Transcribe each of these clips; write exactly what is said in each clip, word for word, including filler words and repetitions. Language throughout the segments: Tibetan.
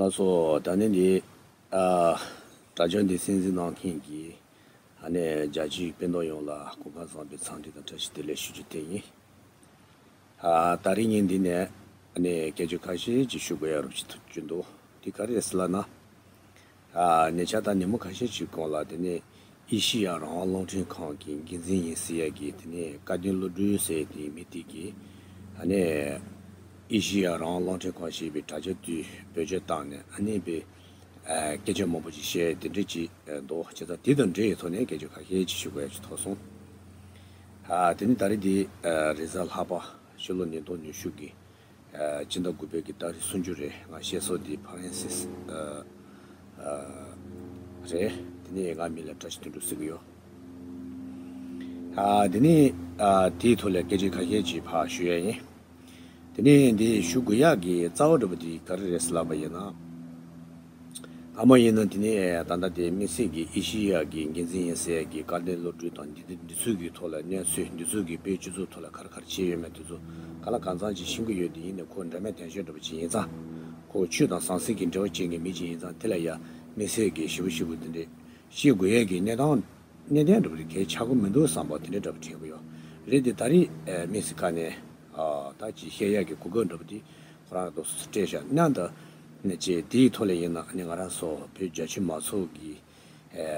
ལགས་སོ། ད་ནི་འདི་ཨ་དྲ་བརྙན་འདི་གསན་གཟིགས་གནང་མཁན་གྱི་ཨ་ནི་རྒྱ་ཆེའི་སྤུན་ཟླ་ཡོངས་ལ་གོ་སྐབས་བཟང་པོའི་འཚམས་འདྲི་དང་བཀྲ་ཤིས་བདེ་ལེགས་ཞུ་རྒྱུ་དེ་ཡིན། ཨ་ད་རིང་ངས་འདི་ནས་ཨ་ནི་སྐད་ཆ་ཁ་ཤས་ཅིག་ཞུ་དགོས་ཡ་རུ་ཅིག་ཐུག་གི་འདུག་དེ་ག་རེ་རེད་ཟེར་ལབ་ན། ཨ་ཉེ་ཆར་དང་ཉིན་མོ་ཁ་ཤས་ཅིག་གོང་ལ་དེ་ནས་ཨེ་ཤེ་ཡ་རང་དབང་རླུང་འཕྲིན་ཁང་གི་འགན་འཛིན་ཡིན་ཟེར་ཡ་གི་དེ་ནས་སྐལ་ལྡན་བློ་གྲོས་ཟེར་དེ་མི་དེ་གིས་ཨ་ནི་ཨེ་ཤེ་ཡ་རང་དབང་རླུང་འཕྲིན་ཁང་ཞེས་པའི་དྲ་རྒྱ་དེ་བེད་སྤྱོད་བཏང་ནས་ཨ་ནི་པའི་ཨ་སྐད་ཆ་མང་པོ་ཅིག་བཤད་དེ་འདྲ་ཅིག་འདུག་བྱས་ཙང་དེ་དང་འབྲེལ་ཡོད་ཐོག་ནས་སྐད་ཆ་ཁ་ཤས་ཅིག་ཞུ་དགོས་ཡ་ཅིག་ཐོགས་སོང་། ཨ་དེ་ནི་ད་རེས་དེ་ཨ་རེས་གཟའ་ལྷག་པ་ཕྱི་ལོ་ཉིས་སྟོང་ཉི་ཤུ་གི་ཨ་སྤྱི་ཟླ་དགུ་པའི་གི་ཏ་རིག་སུམ་ཅུ་རེད། ང་བཤད་སྲོལ་འདི་ཕ་རན་སིས་ཨ་ཨ་རེད། དེ་ནས་ང་མིང་ལ་བཀྲ་ཤིས་དོན་གྲུབ་ཟེར་གི་ཡོད། ཨ་དེ་ནས་ཨ་དེའི་ཐོག་ལ་སྐད་ཆ་ཁ་ཤས་ཅིག་ཕར་ཞུ་ཡ་ཡིན། དེ་ནས་འདི་ཞུ་དགོས་ཡག་གི་རྩ་བ་འདྲ་པོ་དེ་ག་རེ་རེད་ཟེར་ལབ་པ་ཡིན་ན། སྔ་མོ་ཡིན་ན་དེ་ནས་ད་ལྟ་དེ་དམིགས་བསལ་གྱི་ཨེ་ཤེ་ཡ་གི་འགན་འཛིན་ཡིན་ཟེར་གྱི་སྐལ་ལྡན་བློ་གྲོས་དང་འདི་འདི་འདི་ཚོའི་གི་ཐོག་ལ་གནས་ཚུལ་འདི་ཚོའི་གི་བོད་སྤྱི་ཚོགས་ཐོག་ལ་ག་རེ་ག་རེ་བྱས་ཡོད་མེད་དེ་ཚོ་ག་ལ་གང་འཚམ་ཅིག་ཤེས་ཀྱི་ཡོད། དེ་ཡིན་ནའི་ཁོ་འདྲ་མེད་དན་ཤོས་འདྲ་པོ་ཅིག་ཡིན་ཙང་། ཁོ་ཆོས་དང་ཟང་ཟིང་གི་འབྲེལ་བ་བྱེད་མཁན་མི་ཅིག་ཡིན་ཙང་དེ་ལ་ཡ་དམིགས་བསལ་གྱི་ཞེ་པོ་ཞེ་པོ་དེ་འདྲས་བཤད་དགོས་ཡས་ཀྱི་གནས་སྟངས་གནད་དོན་འདྲ་པོ་དེ་གལ་ཆགས་ཀྱི་མི་འདུག་བསམ་པ་དེ་འདྲ་འདྲ་པོ་དྲན་གྱི་ཡོད་རེད། དེ་ད་རེས་དམིགས་བསལ་ཁ་ནས་ད་ཅིག་བཤད་ཡས་ཀྱི་གོ་སྐབས་འདྲ་པོ་དེ་ཁོ་རང་ལ་སྤྲད་བཞག་གནང་། ད་ནས་ཅིག་དེའི་ཐོག་ལ་ཡིན་ན་ཨ་ནི་ང་རང་ཚོ་བོད་རྒྱ་ཆེ་མང་ཚོགས་ཀྱི་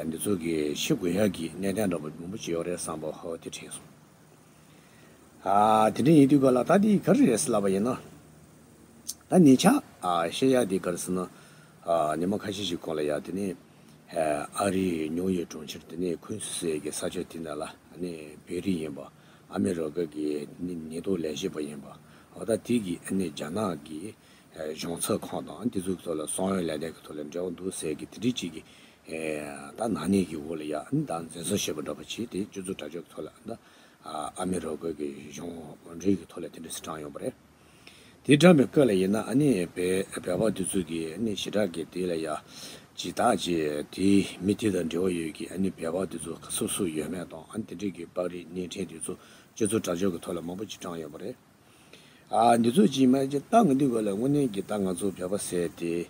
འདི་ཚོ་གི་ཤེས་དགོས་ཡ་གི་གནད་དོན་འདྲ་པོ་མང་པོ་ཅིག་ཡོད་རེད་བསམ་པ་ཧོ་དེ་དྲན་སོང་། ཨ་དེ་འདྲ་ཡིན་དུས་ག་ལ་ད་དེ་ག་རེ་རེད་ཟེར་ལབ་པ་ཡིན་ན། ད་ཉེ་ཆར་ཨ་བཤད་ཡ་དེ་ག་རེ་ཟེར་ན། ཨ་ཉི་མ་ཁ་ཤས་ཤིག་གོང་ལ་ཡ་དེ་ནས་ཨ་རིའི་ཉོག་ཡོད་གྲོང་ཁྱེར་དེ་ནས་ཁུན་སི་ཟེར་གི་ས་ཆ་དེ་ན་ལ་ཨ་ནི་བོད་རིགས་ཡིན་པ་ཨ་མི་རི་ཀ་གི་ནི་ཉེན་རྟོག་ལས་བྱེད་པ་ཡིན་པ་འོ་ད་དེ་གི་ཨ་ནི་རྒྱ་ནག་གི་གཞུང་ཚབ་ཁང་དང་དེ་ཚོའི་ཐོག་ལ་གསང་བའི་ལས་དོན་གྱི་ཐོག་ལ་འབྲེལ་བ་འདུག་ཟེར་གི་དེ་འདྲའི་ཅིག་གི་ད་ནག་ཉེས་ཀྱི་འོག་ལ་ཡ་ཨ་ནི་ད་འཛིན་བཟུང་བྱས་པ་འདྲ་པོ་བྱས་ཏེ་སྤྱི་ཚོགས་དྲ་རྒྱ་གི་ཐོག་ལ་ཨ་ནི་ད་ཨ་མི་རི་ཀ་གི་གཞུང་འབྲེལ་གྱི་ཐོག་ལ་དེ་འདྲ་ཞིག་དྲངས་ཡོང་པ་རེད། དེ་དྲངས་པའི་སྐབས་ལ་ཡིན་ན་ཨ་ནི་བོད་བོད་པ་དེ་ཚོ་གི་ཨ་ནི་ཞེ་དྲག་གི་དེ་ལ་ཡ་ཇི་ལྟར་ཅིག་དེའི་མི་དེ་དང་འབྲེལ་བ་ཡོད་ཀྱི་ཨ་ནི་བོད་པ་དེ་ཚོ་སུ་སུ་ཡོད་མེད་དང་ཨ་ནི་དེ་འདྲའི་གི་པར་རིས་བརྙན་འཕྲིན་དེ་ཚོ་སྤྱི་ཚོགས་དྲ་རྒྱ་གི་ཐོག་ལ་མང་པོ་ཅིག་དྲངས་ཡོད་པ་རེད། ཨ་འདི་ཚོ་ཅིག་མ་ཅིག་ལྟ་ང་འདི་ག་ལ་དངོས་གནས་ཀྱི་ད་ང་ཚོ་བོད་པ་ཟེར་དེ་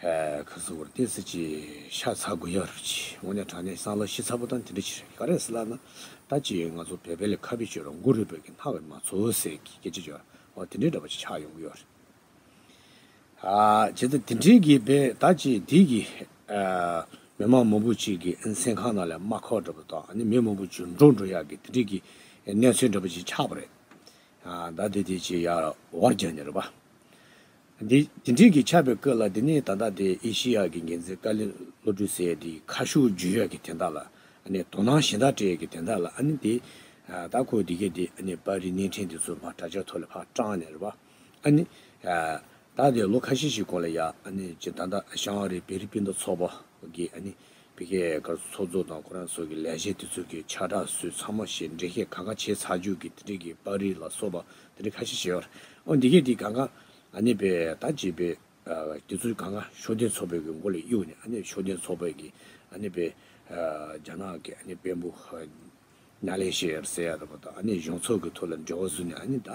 ཨ་ག་ཟེར་བར་ཏོག་ཙམ་ཅིག་ཤ་ཚ་དགོས་ཡ་རུ་ཅིག་དངོས་གནས་དྲང་གནས་བསམ་བློ་ཤི་ཚ་པོ་དང་དེ་འདྲ་ཅིག་རེད། ག་རེ་ཟེར་ལབ་ན་ད་ཅིག་ང་ཚོ་བོད་པའི་ལ་ཁ་བའི་ཆོས་ར་མགོ་རུས་པའི་གི་སྣ་བའི་མ་ཚོ་ཟེར་གི་སྐད་ཆ་ཅིག་ཡོད་ར། འོ་དེ་འདྲའི་འདྲ་པོ་ཅིག་ཆགས་ཡོང་གི་ཡོད་རེད། ཨ་བྱས་ཙང་དེ་འདྲའི་གི་བོད་ད་ཅིག་དེ་གི་ཨ་མི་མང་མང་པོ་ཅིག་གི་སེམས་ཁམས་ནང་ལ་དམག་ཁོག་འདྲ་པོ་དང་ཨ་ནི་མི་མང་པོ་ཅིག་འགྲོ་འགྲོ་ཡག་གི་དེ་འདྲའི་གི་གནས་ཚུལ་འདྲ་པོ་ཅིག་ཆགས་པ་རེད། ཨ་ད་དེ་དེ་ཅིག་ཡར་བར་རྒྱག་ནི་རེད་པ། འདི་འདི་འདྲའི་གི་ཆགས་པའི་སྐབས་ལ་འདི་ནི་ད་ལྟ་དེ་ཨེ་ཤེ་ཡ་གི་འགན་འཛིན་ཀ་ལི་བློ་གྲོས་ཟེར་ཡ་དེ་ཁ་ཕྱོགས་བརྗེ་ཡ་གི་དོན་དག་ལ་ཨ་ནི་དོ་སྣང་གཞན་དག་སྤྲད་ཡ་གི་དོན་དག་ལ་ཨ་ནི་དེ་ཨ་ད་ཁོ་འདི་གས་དེ་ཨ་ནི་པར་རིས་བརྙན་འཕྲིན་དེ་ཚོ་མར་དྲ་རྒྱ་ཐོག་ལ་ཕར་བཀྲམ་ནས་རེད་པ། ཨ་ནི་ཨ་ད་དེ་ལོ་ཁ་ཤས་ཤིག་གོང་ལ་ཡ་ཨ་ནི་ཅི་ད་ལྟ་བྱང་ཨ་རིའི་བོད་རིགས་སྤུན་ཟླ་ཚོགས་པ་གི་ཨ་ནི་ཕ་གིའི་གར་ཚོགས་གཙོ་དང་ཁོ་རང་ཚོ་གི་ལས་བྱེད་དེ་ཚོ་གི་ཕྱག་བྲག་སུས་ཚང་མ་ཞིག་འགྲེལ་བཤད་གང་ག་བྱས་ཚར་རྒྱུ་གི་དེ་འདྲའི་གི་པར་རིས་ལ་སོགས་པ་དེ་འདྲའི་ཁ་ཤས་ཤིག་ཡོད་རེད། ཨོ་འདི་གས་དེ་གང་ག་ཨ་ནི་པའི་ད་ཅིག་པའི་ཨ་དེ་ཚོའི་གང་ག་ཤུགས་ལྡན་ཚོགས་པའི་གི་མགོ་ལ་གཡུགས་ནས་ཨ་ནི་ཤུགས་ལྡན་ཚོགས་པའི་གི་ཨ་ནི་པའི་ཨ་རྒྱ་ནག་གི་ཨ་ནི་དཔོན་པོ་ཨ་ཉ་ལེ་ཤི་ཡར་ཟེར་ཡ་འདྲ་པོ་དང་ཨ་ནི་གཞུང་ཚབ་ཀྱི་ཐོག་ལ་འབྲེལ་བ་བཟོས་ནས་ཨ་ནི་ད་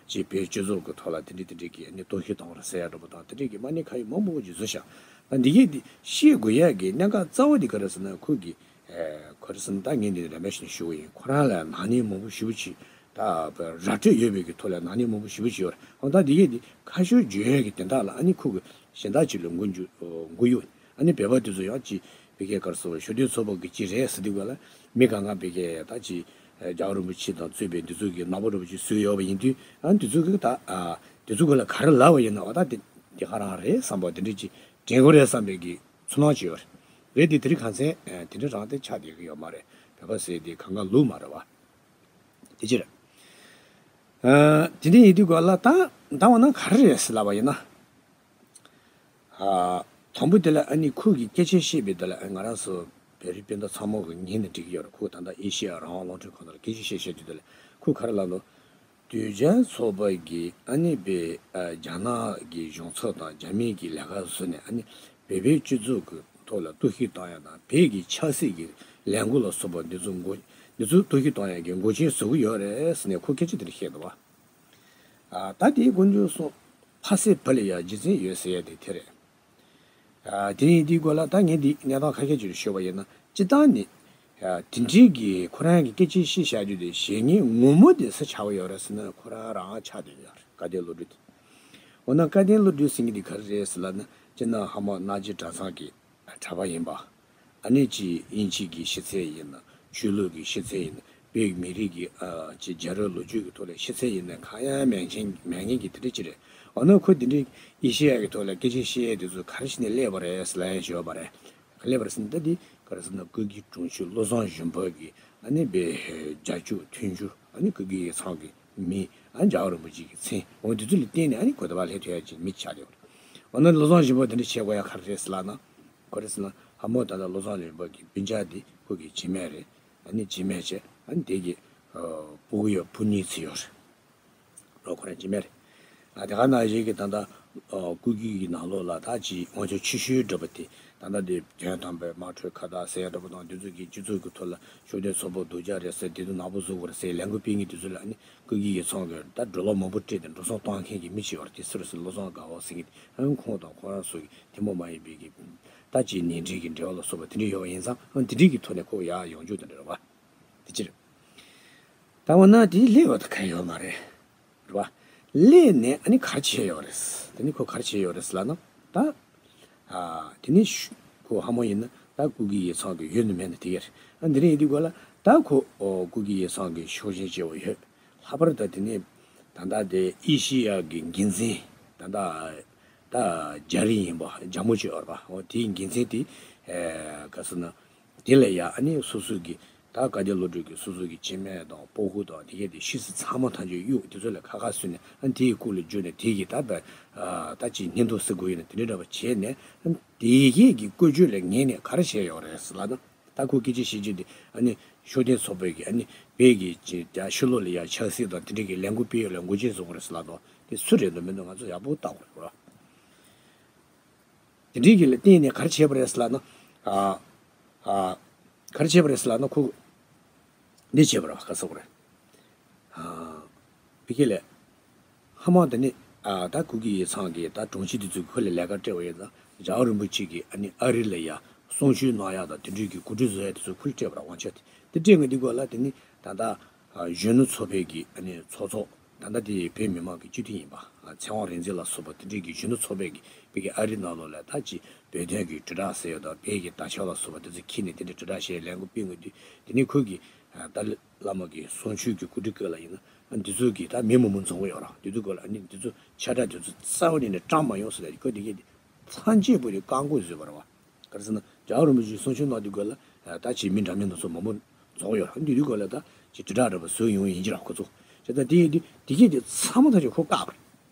ཅིག་བོད་སྤྱི་ཚོགས་ཀྱི་ཐོག་ལ་དེ་འདྲའི་དེ་འདྲའི་གི་ཨ་ནི་གཏོར་བཤིག་གཏོང་ར་ཟེར་ཡ་འདྲ་པོ་དང་དེ་འདྲའི་གི་མ་ཎི་ཁ་ཡིག་མང་པོ་ཅིག་བཟོས་ཤག་ད་འདི་གས་འདི་ཤེས་དགོས་ཡ་གི་གནད་འགག་རྩ་བ་འདི་ག་རེ་ཟེར་ན་ཁོ་གི་ཨ་ག་རེ་ཟེར་ན་ད་ངས་འདི་རིན་མེད་ཞིག་ཞུ་གི་ཡིན། ཁོ་རང་ལ་ནག་ཉེས་མང་པོ་ཞེ་པོ་ཅིག་ད་ར་སྤྲོད་ཡོད་པའི་གི་ཐོག་ལ་ནག་ཉེས་མང་པོ་ཞེ་པོ་ཅིག་ཡོད་རེད། འོ་ད་འདི་གས་འདི་ཁ་ཕྱོགས་བརྗེ་ཡ་གི་དོན་དག་ལ་ཨ་ནི་ཁོ་གི་གཞན་དག་ཅིག་ལ་མགོ་མཇུག་མགོ་གཡུག་ཨ་ནི་བོད་པ་དེ་ཚོ་ཡང་ཅིག་བོད་སྐད་ག་རེ་ཟེར་བ་ཤུགས་ལྡན་ཚོགས་པ་གི་ཅིག་རེད་ཟེར་དུས་ག་ལ་མི་གང་ག་བོད་སྐད་ད་ཅིག་རྒྱལ་བ་རིན་པོ་ཆེ་དང་གཙོས་པའི་འདི་ཚོ་གི་ནག་པོ་འདྲ་པོ་ཅིག་བཟོས་ཡོད་པ་ཡིན་དུས་ཨ་ནི་འདི་ཚོ་གི་ད་ཨ་འདི་ཚོ་གི་ལ་ག་རེ་ལབ་པ་ཡིན་ན་འོ་ད་དེ་དེ་ག་རང་རེད་བསམ་པ་དེ་འདྲ་ཅིག་དྲན་གི་རེད་བསམ་པའི་གི་ཚོར་སྣང་ཅིག་ཡོད་རེད། རེད་དེ་དེ་རིང་གང་ཚེ་དེ་འདྲ་རང་དེ་ཆགས་བསྡད་གི་ཡོད་མ་རེད། བོད་པ་ཟེར་དེ་གང་ག་ལུགས་མ་རེད་བ། དེ་ཅི་རེད། ཨ་དེ་འདྲ་ཡིན་དུས་ག་ལ་ད་ད་འོ་ན་ག་རེ་རེད་ཟེར་ལབ་པ་ཡིན་ན། ཨ་དང་པོ་དེ་ལ་ཨ་ནི་ཁོ་གི་སྐད་ཆ་བཤད་པའི་དེ་ལ་ཨ་ང་རང་ཚོ་བོད་རིགས་སྤུན་ཟླ་ཚང་མ་གི་ཉན་ནས་འགྲིག་གི་ཡོད་རེད། ཁོ་ད་ལྟ་ཨེ་ཤེ་ཡ་རང་དབང་རླུང་འཕྲིན་ཁང་ནང་ལ་སྐད་ཆ་བཤད་བཤད་དུས་དེ་ལ་ཁོ་ག་རེ་ལབ་འདུག་དུས་ཆེན་ཚོགས་པ་གི་ཨ་ནི་པའི་ཨ་རྒྱ་ནག་གི་གཞུང་ཚབ་དང་རྒྱ་མི་གི་ལས་ཀ་བཟོས་ནས་ཨ་ནི་བོད་པའི་སྤྱི་ཚོགས་ཀྱི་ཐོག་ལ་གཏོར་བཤིག་བཏང་ཡ་དང་བོད་ཀྱི་ཆབ་སྲིད་ཀྱི་ལས་འགུལ་ལ་སོགས་པ་འདི་ཚོ་འགོ་འདི་ཚོ་གཏོར་བཤིག་བཏང་ཡ་གི་འགོག་རྐྱེན་བཟོ་གི་ཡོད་རེད་ཟེར་ནས་ཁོ་སྐད་ཆ་དེ་འདྲ་བཤད་འདུག་བ། ཨ་ད་དེའི་དཀོན་མཆོག་གསུམ་ཕ་སེ་བུ་ལ་ཡ་རྗེ་བཙུན་ཡོད་ཟེར་ཡ་དེ་དེ་རེད། ཨ། དེ་ཡིན་དུས་སྐོར་ལ་ད་ངས་འདི་གནས་སྟངས་ཁ་ཤས་ཅིག་ཤོད་པ་ཡིན་ན། སྤྱིར་བཏང་ནི། ཨ། དེ་འདྲའི་གི་ཁོ་རང་གི་སྐད་ཆ་བཤད་བཞག་རྒྱུ་དེ་བཤད་མཁན་ངོ་མ་དེ་སུ་ཆགས་ཀྱི་ཡོད་རེད་ཟེར་ན། ཁོ་རང་རང་ཆགས་བསྡད་ཡོད་རེད། སྐལ་ལྡན་བློ་གྲོས་དེ། འོ་ན་སྐལ་ལྡན་བློ་གྲོས་ཟེར་མཁན་དེ་ག་རེ་རེད་ཟེར་ལབ་ན། སྤྱིར་ན་ཧ་མོ་གནག་རྗེ་གྲྭ་ཚང་གི་གྲྭ་པ་ཡིན་པ། ཨ་ནི་ཅིག་དབྱིན་ཇི་གི་ཤེས་ཚད་ཡིན་ན། ཆོས་ལུགས་ཀྱི་ཤེས་ཚད་ཡིན་ན། བོད་མི་རིགས་ཀྱི། ཨ། ཅིག་རྒྱལ་རབས་ལོ་རྒྱུས་ཀྱི་ཐོག་ལ་ཤེས་ཚད་ཡིན་ན། གང་ཡང་མེད་མཁན་མེད་མཁན་གྱི་དེ་འདྲ་ཅིག་རེད། འོ་ན་ཁོ་དེ་འདྲའི་ཨེ་ཤེ་ཡ་གི་ཐོག་ལ་སྐད་ཆ་བཤད་ཡས་དེ་ཚོ་ག་རེ་བྱས་ནས་སླེབས་པ་རེད་ཟེར་ལབ་ཡས་ཞུས་པ་རེད། ག་སླེབས་པ་རེད་ཟེར་ན། ད་འདི་ག་རེ་ཟེར་ན། སྐུ་སྒེར་དྲུང་ཆེ་བློ་བཟང་གཞོན་པ་གི། ཨ་ནི་བོད་རྒྱལ་སྤྱི་མཐུན་འགྱུར། ཨ་ནི་སྐུ་སྒེར་ཡིག་ཚང་གི་མི། ཨ། རྒྱལ་བ་རིན་པོ་ཆེ་གི་མཚན། འོ་དེ་ཚོ་ལ་བརྟེན་ནས་ཨ་ནི་གོ་བརྡ་ཕར་སླེབས་ཐུབ་ཡ་ཅིག་མི་ཆགས་ཡོད་རེད། འོ་ན་བློ་བཟང་གཞོན་པ་དེ་འདྲ་བྱེད་དགོས་ཡ་ག་རེ་རེད་ཟེར་ལབ་ན། ག་རེ་ཟེར་ན། ཧ་མོ་ད་ལྟ་བློ་བཟང་གཞོན་པ་གི་སྤུན་ཀྱག་དེ་ཁོ་གི་བྱེས་སྨད་རེད། ཨ་ནི་བྱེས་སྨད་བྱས། ཨ་ནི་དེ་གི། ཨ། སྤུ་གུ་ཡོད། བུ་གཉིས་ཙམ་ཡོད་རེད། རོ་ཁོ་རང་བྱེས་སྨད་རེད། ཨ། དེ་ག་ནང་བཞིན་གྱི་ད་ལྟ། ཨ། སྐུ་སྒེར་གྱི་ནང་ལོགས་ལ་ད་ཅིག་དབང་ཆ་ཆེ་ཤོས་འདྲ་པོ་དེ། ད་ལྟ་དེ་དོན་དམ་པའི་དམངས་ཁྲོད་ཁ་བརྡ་ཟེར་ཡ་འདྲ་པོ་དང་། དེ་ཚོ་གི་སྤྱི་ཚོགས་ཀྱི་ཐོག་ལ་ཤུགས་ལྡན་ཚོགས་པ་སྡུག་ཅག་རེད་ཟེར། དེ་ཚོ་ནག་པོ་བཟོ་དགོས་རེད་ཟེར་ལས་འགུལ་སྤེལ་མཁན་དེ་ཚོ་ལ། ཨ་ནི་སྐུ་སྒེར་ཡིག་ཚང་གི་ད་འགྲོ་ལོག་མང་པོ་སྤྲད་དེ་འགྲོ་སོང་གཏོང་མཁན་གྱི་མི་ཅིག་ཡོད་རེད། དེ་སུ་རེད་ཟེར། བློ་བཟང་དགའ་བ་ཟེར་མཁན་དེ། ཨ་ནི་ཁོང་དང་ཁོ་རང་ཚོ་གི་ཐུན་མོང་མ་ཡིན་པའི་གི་ད་ཅིག་ཉེ་འབྲེལ་གྱི་འབྲེལ་བ་ལ་སོགས་པ་དེ་འདྲ་ཡོད་པ་ཡིན་ཙང་། ཨ། དེ་འདྲའི་གི་ཐོག་ནས་ཁོ་ཡར་ཡོང་རྒྱུ་དེ་འདྲ་རེད་པ། དེ་ཅི་རེད། ད་འོ་ན་དེ་སླེབས་པ་ད་ག་ཡོད་མ་རེད། རེད་པ། སླེབས་ནས་ཨ་ནི་ག་རེ་བྱས་ཡོད་རེད། དེ་ནི་ཁོ་ག་རེ་བྱས་ཡོད་རེད་ལབ་ན། ད། ཨ། དེ་ནི་ཤུ། ཁོ་ཧ་མོ་ཡིན་ན་ད་སྐུ་སྒེར་ཡིག་ཚང་གི་ཡོད་ན་མེད་ན་དེ་ག་རེད། ཨ། འདི་རེད། ཡིན་དུས་སྐོར་ལ་ད་ཁོ། ཨོ། སྐུ་སྒེར་ཡིག་ཚང་གི་ཤོག་མཇལ་བྱས་པ་ཡོད། ལྷག་པར་དུ་དེ་ནི་ད་ལྟ་དེ་ཨེ་ཤེ་ཡ་གི་འགན་འཛིན། ད་ལྟ་ད་རྒྱ་རིགས་ཡིན་པ། རྒྱ་མོ་ཅིག་ཡོད་རེད་པ། འོ། དེའི་འགན་འཛིན་དེ། ཨེ། ག་ཟེར་ན། དེ་ལ་ཡ་ཨ་ནི་སོ་སོ་གི་ད་སྐལ་ལྡན་བློ་གྲོས་ཀྱི་སོ་སོ་གི་བྱེས་སྨད་དང་སྤོ་བོ་དང་དེ་གས་དེ་ཤི་སི་ཚང་མ་ཐམས་ཅད་གཡུག་དེ་ཚོ་ལ་ཁ་ཁ་བཟོས་ནས། ཨ། དེའི་སྐོར་ལ་བརྗོད་ནས། དེ་གི་ད་བ། ཨ། ད་ཅིག་སྙིང་སྟོབས་སུ་དགོས་ཡིན་ན་དེ་འདྲ་འདྲ་པོ་བྱས་ནས། ཨ། དེ་གས་ཀྱི་བཀོལ་སྤྱོད་ལ་ངེས་ནས་ག་རེ་བྱས་ཡོད་རེད་ཟེར་ལབ་ན། ད་ཁོ་སྐད་ཆ་བཤད་རྒྱུ་དེ་ཨ་ནི་ཤུགས་ལྡན་ཚོགས་པའི་གི། ཨ་ནི་བོད་ཀྱི་ཅིག་ད་ཕྱི་ལོགས་ལ་ཡ་ཆབ་སྲིད་དང་དེ་འདྲ་གི་ལས་འགུལ་སྤེལ་ཡོད་ལ་འགོ་འབྱེད་བཟོ་དགོས་རེད་ཟེར་ལབ་དོ། དེ་སུ་རེད་འདུག་མི་འདུག་ང་ཚོ་ཡག་པོ་བལྟ་དགོས་རེད་པ། དེ་འདྲའི་གི་ལ་བརྟེན་ནས་ག་རེ་བྱས་པ་རེད་ཟེར་ལབ་ན། ཨ། ཨ། ག་རེ་བྱས་པ་རེད་ཟེར་ལབ་ན། ཁོ་འདི་བྱས་པ་རེད། ག་ཟེར་དགོས་རེད། ཨ། ཕ་གི་ལ་ཧ་མ་དེ་ནི། ཨ། ད་སྐུ་སྒེར་ཡིག་ཚང་གི་ད་དྲུང་ཆེ་དེ་ཚོས་ཁོ་ལ་ལས་ཀ་སྤྲད་པ་ཡིན་ཙང་། རྒྱལ་བ་རིན་པོ་ཆེ་གིས་ཨ་ནི་ཨ་རི་ལ་ཡ་གསུང་ཆོས་གནང་ཡག་དང་དེ་འདྲའི་གི་གོ་སྒྲིག་བཟོ་ཡག་དེ་ཚོ་ཁོ་ལ་སྤྲད་པ་རེད། དབང་ཆ་དེ། དེ་སྤྲད་ངེས་དེ་སྐོར་ལ་དེ་ནི་ད་ལྟ། ཨ། གཞོན་ནུ་ཚོགས་པའི་གི་ཨ་ནི་ཚོགས་གཙོ། ད་ལྟ་དེ་བོད་མི་མང་གི་སྤྱི་འཐུས་ཡིན་པ། ཨ། ཚེ་དབང་རིག་འཛིན་ལ་སོགས་པ་དེ་འདྲའི་གི་གཞོན་ནུ་ཚོགས་པའི་གི་བོད་ཀྱི་ཨ་རི་ནང་ལོགས་ལ་ད་ཅིག་བོད་དོན་གྱི་དྲིལ་བསྒྲགས་ཟེར་ཡག་དང་། བོད་ཀྱི་དར་ཁྱབ་ལ་སོགས་པ་དེ་ཚོ་ཁྱེར་ནས་དེ་འདྲའི་དྲིལ་བསྒྲགས་བྱེད་ལས་འགུལ་སྤེལ་ཡོང་དུས། དེ་ནས་ཁོ་གིས། ཨ། ཏཱ་ལའི་བླ་མ་གི་གསུང་ཆོས་ཀྱི་གོ་སྒྲིག་སྐོར་ལ་ཡིན་ན། ཨ། འདི་ཚོ་གི་ད་མི་མང་པོ་འཛོམས་ཡོད་རེད། འདི་ཚོ་སྐོར་ལ་ཨ་ནི་འདི་ཚོ་ཆ་འདྲ་དེ་ཚོ་རྩ་བ་ནས་ནས་བཀྲམ་མ་ཡོང་ཟེར་ལབ། ཁོ་དེ་གས་དེ་ཐམས་ཅད་པོ་དེ་བཀག་འགོག་བཟོས་པ་རེད་པ། ག་རེ་ཟེར་ན། རྒྱལ་བ་རིན་པོ་ཆེས་གསུང་ཆོས་གནང་དུས་སྐབས་ལ། ཨ། ད་ཅིག་མི་འདྲ་མིན་སྣ་ཚོགས་མང་པོ་འཛོམས་ཡོད་རེད། འདི་དུས་སྐབས་ལ་ད་ཅིག་དྲིལ་བསྒྲགས་འདྲ་པོ་བཟོས་ཡོང་ཡིན་གྱི་རེད་ཁོ་ཚོ། བྱས་ཙང་དེ་ཡིན་དུས་དེ་གས་དེ་ཚང་མ་ཐམས་ཅད་ཁོ་བཀག་པ་རེད།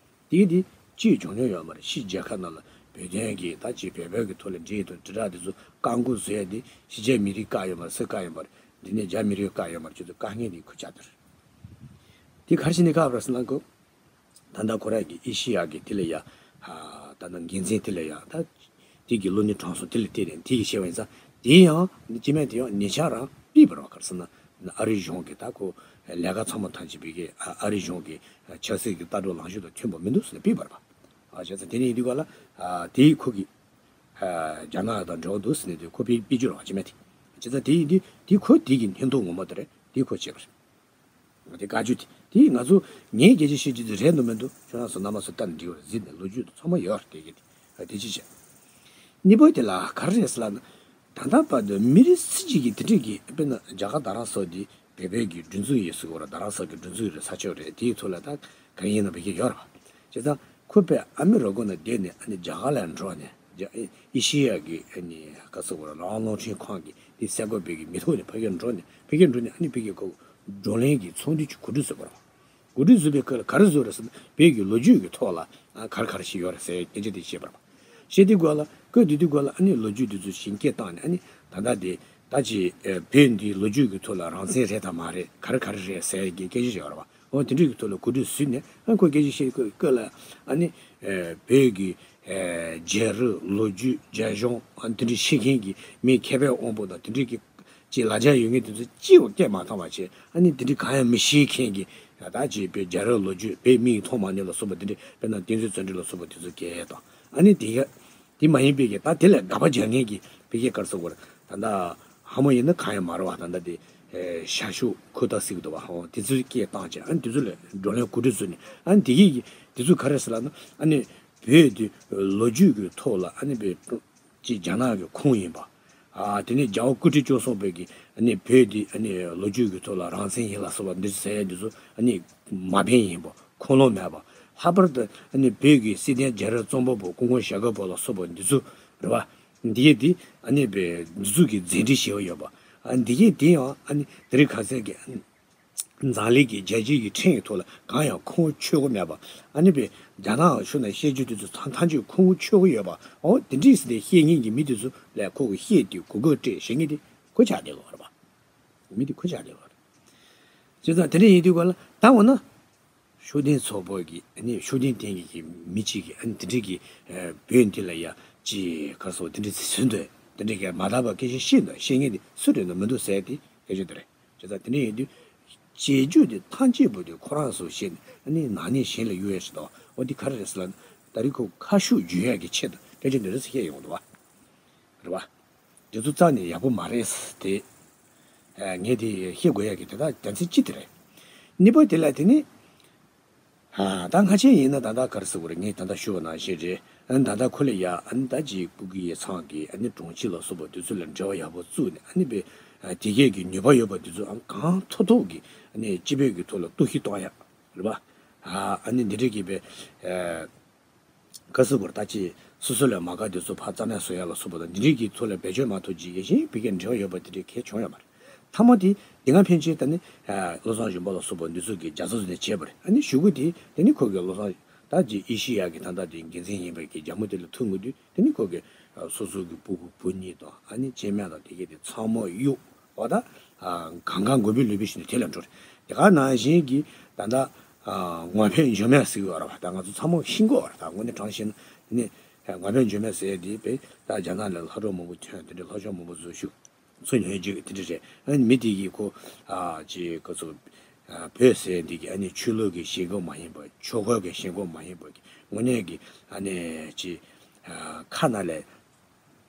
དེ་གས་དེ་ཅིག་བྱུང་མྱོང་ཡོད་མ་རེད། ཕྱི་རྒྱལ་ཁབ་ནང་ལ་བོད་དོན་གྱི་ད་ཅིག་བོད་བོད་ཀྱི་ཐོག་ལ་འབྲེལ་ཡོད་དང་དྲིལ་བསྒྲགས་དེ་ཚོ་བཀག་འགོག་བཟོ་ཡག་དེ་ཕྱི་རྒྱལ་མི་རིགས་བཀག་ཡོད་མ་རེད། སུ་བཀག་ཡོད་མ་རེད། འདི་ནས་རྒྱ་མི་རིགས་བཀག་ཡོད་མ་རེད། ཁྱོད་ཚོ་བཀག་མཁན་དེ་ཁོ་ཆགས་བསྡད་རེད། དེ་ག་རེ་བྱས་ནས་བཀག་པ་རེད་ཟེར་ན། ཁོ་ད་ལྟ་ཁོ་རང་གི་ཨེ་ཤེ་ཡ་གི་དེ་ལ་ཡ། ཨ། ད་ལྟ་འགན་འཛིན་དེ་ལ་ཡ། ད་དེ་གི་བློ་ནུས་དྲང་སྲོང་དེ་ལ་བརྟེན་ནས་དེ་གི་བཤད་པ་ཡིན་ཙང་། དེ་ཡང་སྤྱི་སྨན་དེ་ཡང་ཉེ་ཆར་རང་ཕུད་པ་རེད་པ། ག་རེ་ཟེར་ན། ཨ་རི་གཞུང་གི་ད་ཁོ་ལས་ཀ་ཚང་མ་ཐམས་ཅད་ཕ་གི། ཨ། ཨ་རི་གཞུང་གི་ཆབ་སྲིད་ཀྱི་ལྟ་གྲུབ་ལངས་ཕྱོགས་དང་མཐུན་པ་མི་འདུག་ཟེར་ནས་ཕུད་པ་རེད་པ། ཨ། བྱས་ཙང་དེ་ནས་ཡིན་དུས་སྐབས་ལ། ཨ། དེ་ཁོ་གི། ཨ། རྒྱ་ནག་དང་འབྲེལ་བ་འདུག་ཟེར་ནས་དེ་ཁོ་ཕུད་ཕུད་རྒྱུ་རེད་པ། སྤྱི་སྨན་དེ། བྱས་ཙང་དེ་ཡིན་དུས་དེ་ཁོ་དེ་གི་སྙིང་སྟོབས་ངོ་མ་དེ་རེད། དེ་ཁོ་བྱས་པ་རེད། དེ་བཀའ་བརྒྱུད་དེ། དེ་ང་ཚོ་ངས་སྐད་ཆ་བཤད་རྒྱུ་དེ་རེད་འདུག་མི་འདུག་ཁྱོད་རང་ཚོ་རྣམ་པ་ཚོ་ལྟ་ནས་འགྲིག་པ་རེད། གཟིགས་ནས། ལོ་རྒྱུས་དེ་ཚང་མ་ཡོད་རེད། དེ་གི་དེ། ཨ། དེ་ཅི་བྱས། གཉིས་པ་དེ་ལ་ག་རེ་རེད་ཟེར་ལབ་ན། ད་ལྟ་བར་དུ་མི་རིགས་སུ་གཅིག་གིས་དེ་འདྲས་ཀྱི། དཔེར་ན་རྒྱ་གར་རྡ་རམ་ས་དེ་བོད་པའི་གི་སྒྲིག་འཛུགས་ཡིན་ཟེར་གོ་ར། རྡ་རམ་ས་གི་སྒྲིག་འཛུགས་རེད། ས་ཕྱོགས་རེད། དེའི་ཐོག་ལ་ད་ག་རེ་ཡིན་ན་བོད་ཀྱི་ཡོད་རེད་པ། བྱས་ཙང་ཁོ་དཔེ་ཨ་མི་རི་ཀ་ནང་བསྡད་ནས། ཨ་ནི་རྒྱ་གར་ལ་འགྲོ་ནས། རྒྱ། ཨེ་ཤེ་ཡ་གི། ཨ་ནི་ག་ཟེར་དགོས་རེད། རང་དབང་རླུང་འཕྲིན་ཁང་གི་དེ་གསར་འགོད་པའི་གི་མི་ཐོག་ནས་ཕ་གིར་འགྲོ་ནས། ཕ་གིར་འགྲོ་ནས་ཨ་ནི་ཕ་གིར་ཁོ་བགྲོ་གླེང་གི་ཚོགས་འདུ་ཅིག་གོ་སྒྲིག་བཟོས་པ་རེད། གོ་སྒྲིག་བཟོས་པའི་སྐབས་ལ་ག་རེ་བཟོས་རེད་ཟེར་ན། བོད་ཀྱི་ལོ་རྒྱུས་ཀྱི་ཐོག་ལ། ཨ། ག་རེ་ག་རེ་ཞིག་ཡོད་རེད་ཟེར་སྐད་ཆ་དེ་བཤད་པ་རེད་པ། བཤད་དུས་སྐབས་ལ། སྐབས་དེ་དུས་སྐབས་ལ་ཨ་ནི་ལོ་རྒྱུས་དེ་ཚོ་ཞིབ་འཇུག་བཏང་ནས། ཨ་ནི་ད་ལྟ་དེ་ད་ཅིག། ཨ། བོད་འདིའི་ལོ་རྒྱུས་ཀྱི་ཐོག་ལ་རང་བཙན་རེད་དམ་མ་རེད། ག་རེ་ག་རེ་རེད་ཟེར་གྱི་སྐད་ཆ་ཞིག་ཡོད་རེད་པ། འོ། དེ་འདྲའི་གི་ཐོག་ལ་གོ་སྒྲིག་ཞུས་ནས། ཨ། ཁོས་སྐད་ཆ་བཤད་སྐབས་ལ། ཨ་ནི། ཨེ། བོད་ཀྱི། ཨེ། རྒྱལ་རབས་ལོ་རྒྱུས། རྒྱལ་གཞུང་། ཨ། དེ་འདྲ་ཤེས་མཁན་གྱི་མི་མཁས་པའི་དབང་པོ་དང་དེ་འདྲའི་གི་ཅིག་ལ་རྒྱ་ཡོད་མཁན་དེ་ཚོ་གཅིག་པོ་སྐད་མ་བཏང་བ་བྱས། ཨ་ནི་དེ་འདྲའི་གང་ཡང་མི་ཤེས་མཁན་གྱི། ད་ཅིག་བོད་རྒྱལ་རབས་ལོ་རྒྱུས། བོད་མིས་མཐོང་མ་མྱོང་ལ་སོགས་པ་དེ་འདྲའི། དཔེར་ན་བསྟན་འཛིན་བརྩོན་འགྲུས་ལ་སོགས་པ་དེ་ཚོ་སྐད་བཏང་། ཨ་ནི་དེ་ག་དེ་མ་ཡིན་པའི་གི་ད་དེ་ལས་དགག་པ་རྒྱག་མཁན་གྱི་བོད་སྐད་ག་རེ་ཟེར་དགོས་རེད། ད་ལྟ་ཧ་མོ་ཡིན་ན་གང་ཡང་མ་རེད་བ། ད་ལྟ་དེ་ཨེ་ཤར་ཕྱོགས་ཁུ་ཐག་ཟེར་གི་འདུག་བ། ཧོ་དེ་ཚོའི་སྐད་བཏང་བྱས། ཨ་ནི་དེ་ཚོ་ལ་བགྲོ་གླེང་གོ་སྒྲིག་བཟོས་ནས། ཨ་ནི་དེ་གི་དེ་ཚོ་ག་རེ་ཟེར་ལབ་ན། ཨ་ནི་བོད་དེ་ལོ་རྒྱུས་ཀྱི་ཐོག་ལ་ཨ་ནི་བོད་ཅིག་རྒྱ་ནག་གི་ཁོངས་ཡིན་པ། ཨ་དེ་ནས་རྒྱལ་བ་སྐུ་ཕྲེང་བཅུ་གསུམ་པའི་གི་ཨ་ནི་བོད་དེ་ཨ་ནི་ལོ་རྒྱུས་ཀྱི་ཐོག་ལ་རང་བཙན་ཡིན་ལ་སོགས་པ་འདི་ཟེར་ཡ་འདི་ཚོ་ཨ་ནི་མ་ཕན་ཡིན་པ། ཁུངས་ལུང་མེད་པ། ལྷག་པར་དུ་ཨ་ནི་བོད་ཀྱི་སྲིད་དོན་རྒྱལ་རབས་གཙང་པོ་པོ་སྐུ་ངོ་ཞྭ་སྒབ་པོ་ལ་སོགས་པ་འདི་ཚོ་རེད་བ། འདི་གས་འདི་ཨ་ནི་བོད་འདི་ཚོ་གི་མཛད་འཕྲིན་ཞེ་པོ་ཡོད་པ། ཨ་འདི་གས་འདི་ཡང་ཨ་ནི་དེ་རིང་ཁ་སང་གི་ཨ་ནི་འཛམ་གླིང་གི་རྒྱལ་སྤྱིའི་གི་ཁྲིམས་ཀྱི་ཐོག་ལ་གང་ཡང་ཁུངས་འཁྱོལ་གི་མེད་པ། ཨ་ནི་བོད་རྒྱ་ནག་ཕྱོགས་ནས་བཤད་རྒྱུ་དེ་ཚོ་ཐམས་ཐམས་ཅད་ཁུངས་འཁྱོལ་གི་ཡོད་པ། འོ་དེ་འདྲས་ཟེར་ཏེ་བཤད་མཁན་གྱི་མི་དེ་ཚོ་ལ་ཁོ་གི་བཤད་དེ་གོ་སྐབས་སྤྲད་བཤད་མཁན་དེ་ཁོ་ཆགས་བསྡད་ཡོད་རེད་པ། མི་དེ་ཁོ་ཆགས་བསྡད་ཡོད་རེད། བྱས་ཙང་དེ་འདྲ་ཡིན་དུས་ག་ལ་ད་འོ་ན། ཤུགས་ལྡན་ཚོགས་པ་གི་ཨ་ནི་ཤུགས་ལྡན་སྟེང་གི་གི་མི་གཅིག་གིས་ཨ་ནི་དེ་འདྲའི་གི་ཨ་བོད་འདི་ལ་ཡ་ཅི་ག་རེ་ཟེར། དེ་འདྲའི་ཟེར་འདོད། དེ་འདྲའི་གི་མ་དག་པ་སྐད་ཆ་བཤད་འདོད། བཤད་མཁན་དེ་སུ་རེད་ན་མི་འདུག་ཟེར་དེ་སྐད་ཆ་དེ་རེད། བྱས་ཙང་དེ་འདྲ་ཡིན་དུས་བྱེད་རྒྱུ་དེ་ཐམས་ཅད་པོ་དེ་ཁོ་རང་ཚོ་བཤད་ནས་ཨ་ནི་ནང་ནས་གཞན་ལ་གཡུག་ཡ་ཞིག་དང་། འོ་འདི་ག་རེ་རེད་ཟེར་ལབ་ན། ད་རེས་ཁོ་ཁ་ཤུགས་འཇུ་ཡ་གི་ཆེད་དུ་སྐད་ཆ་འདི་རེད་ཟེར་བཤད་ཡོང་འདུག་བ། རེད་བ། དེ་ཚོ་རྩ་ནས་ཡག་པོ་མ་རེད་དེ། ཨ་ངས་དེ་བཤད་དགོས་ཡ་གི་དེ་དག་རྒྱུ་མཚན་ཅི་དེ་རེད། གཉིས་པ་དེ་ལ་དེ་ནི། ཨ་ད་སྔ་ཆད་ཡིན་ན་ད་ལྟ་ག་རེ་ཟེར་དགོས་རེད། ངས་ད་ལྟ་ཞུ་བ་ནང་བཞིན་རེད། ཨ་ད་ལྟ་ཁོ་ལ་ཡ་ཨ་ནི་ད་ཅིག་སྤུ་གུ་ཡི་ཚང་གི་ཨ་ནི་གྲོང་ཁྱེར་ལ་སོགས་པ་དེ་ཚོ་ལ་འབྲེལ་བ་ཡག་པོ་བཙུགས་ནས། ཨ་ནི་བས་ཨ་དེ་གས་ཀྱི་ནུས་པ་ཡོད་པ་དེ་ཚོ་ཨ་གང་ཐུབ་ཐུབ་ཀྱི་ཨ་ནི་སྤྱི་པའི་གི་ཐོག་ལ་གཏོར་བཤིག་གཏོང་ཡ་རེད་པ། ཨ་ཨ་ནི་འདི་འདྲ་གི་བས་ཨ། ག་ཟེར་དགོས་རེད། ད་ཅི་སོ་སོ་ལ་མ་དགའ་དེ་ཚོ་ཕར་རྩ་མེད་བཟོ་ཡ་ལ་སོགས་པ་དང་། འདི་འདྲའི་གི་ཐོག་ལ་བེད་སྤྱོད་མ་ཐུབ་ཅིག་ཡེ་ཤེས་བི་ཀའི་འབྲེལ་བ་ཡོད་པ་དེ་འདྲའི་གལ་བྱུང་ཡོད་མ་རེད། མཐའ་མ་དེ་འདི་སྔ་ཕན་ཆད་ད་ནི་བློ་བཟང་གཞོན་པ་ལ་སོགས་པ་འདི་ཚོ་གི་རྒྱ་ཚོ་ཚོ་ནས་བྱས་པ་རེད། ཨ་ནི་གཞུག་གུ་དེ་དེ་ནི་ཁོ་གི་བློ་བཟང་ད་ཅི་ཨེ་ཤི་ཡ་གི་ད་ལྟ་དེ་འགན་འཛིན་ཡིན་པའི་གི་རྒྱ་མོ་དེ་ལ་ཐུག་ཡོང་དུས་དེ་ནི་ཁོ་གི་སོ་སོ་གི་སྤུ་གུ་བུ་གཉིས་དང་། ཨ་ནི་སྐྱེ་དམན་དང་དེ་གས་དེ་ཚང་མ་གཡུག་འོ་ད་གང་གང་དགོས་པའི་ལུས་པའི་ཞིག་ནས་དེ་ལ་འགྲོ་རེད། དེ་ག་ནང་བཞིན་གྱི་ད་ལྟ་ངོ་འཕེན་འཇོན་མེད་ཟེར་གྱི་ཡོད་རེད་བ། ད་ང་ཚོ་ཚང་མ་ཤེས་ཀྱི་ཡོད་རེད། ད་དངོས་གནས་དྲང་བཤད་ན་དེ་ནས་ངོ་འཕེན་འཇོན་མེད་ཟེར་དེ་བས་ད་རྒྱ་ནག་ལ་ལྷ་གྲོགས་མང་པོ་ཐོན། དེ་འདྲའི་ལྷ་ཤོག་མང་པོ་བཟོ་ཞུ་ཚུར་ཉོན་རྒྱུ་དེ་འདྲ་རེད། ཨ་ནི་མི་དེ་གིས་ཁོ་ཅི་ག་ཚོ་བོད་ཟེར་འདི་གི་ཨ་ནི་ཆོས་ལུགས་ཀྱི་ཞེན་ཁོག་མ་ཡིན་པ། ཆོས་འཁོར་གྱི་ཞེན་ཁོག་མ་ཡིན་པ་གི་དངོས་གནས་ཀྱི་ཨ་ནི་ཅི་ཁ་ནང་ལས།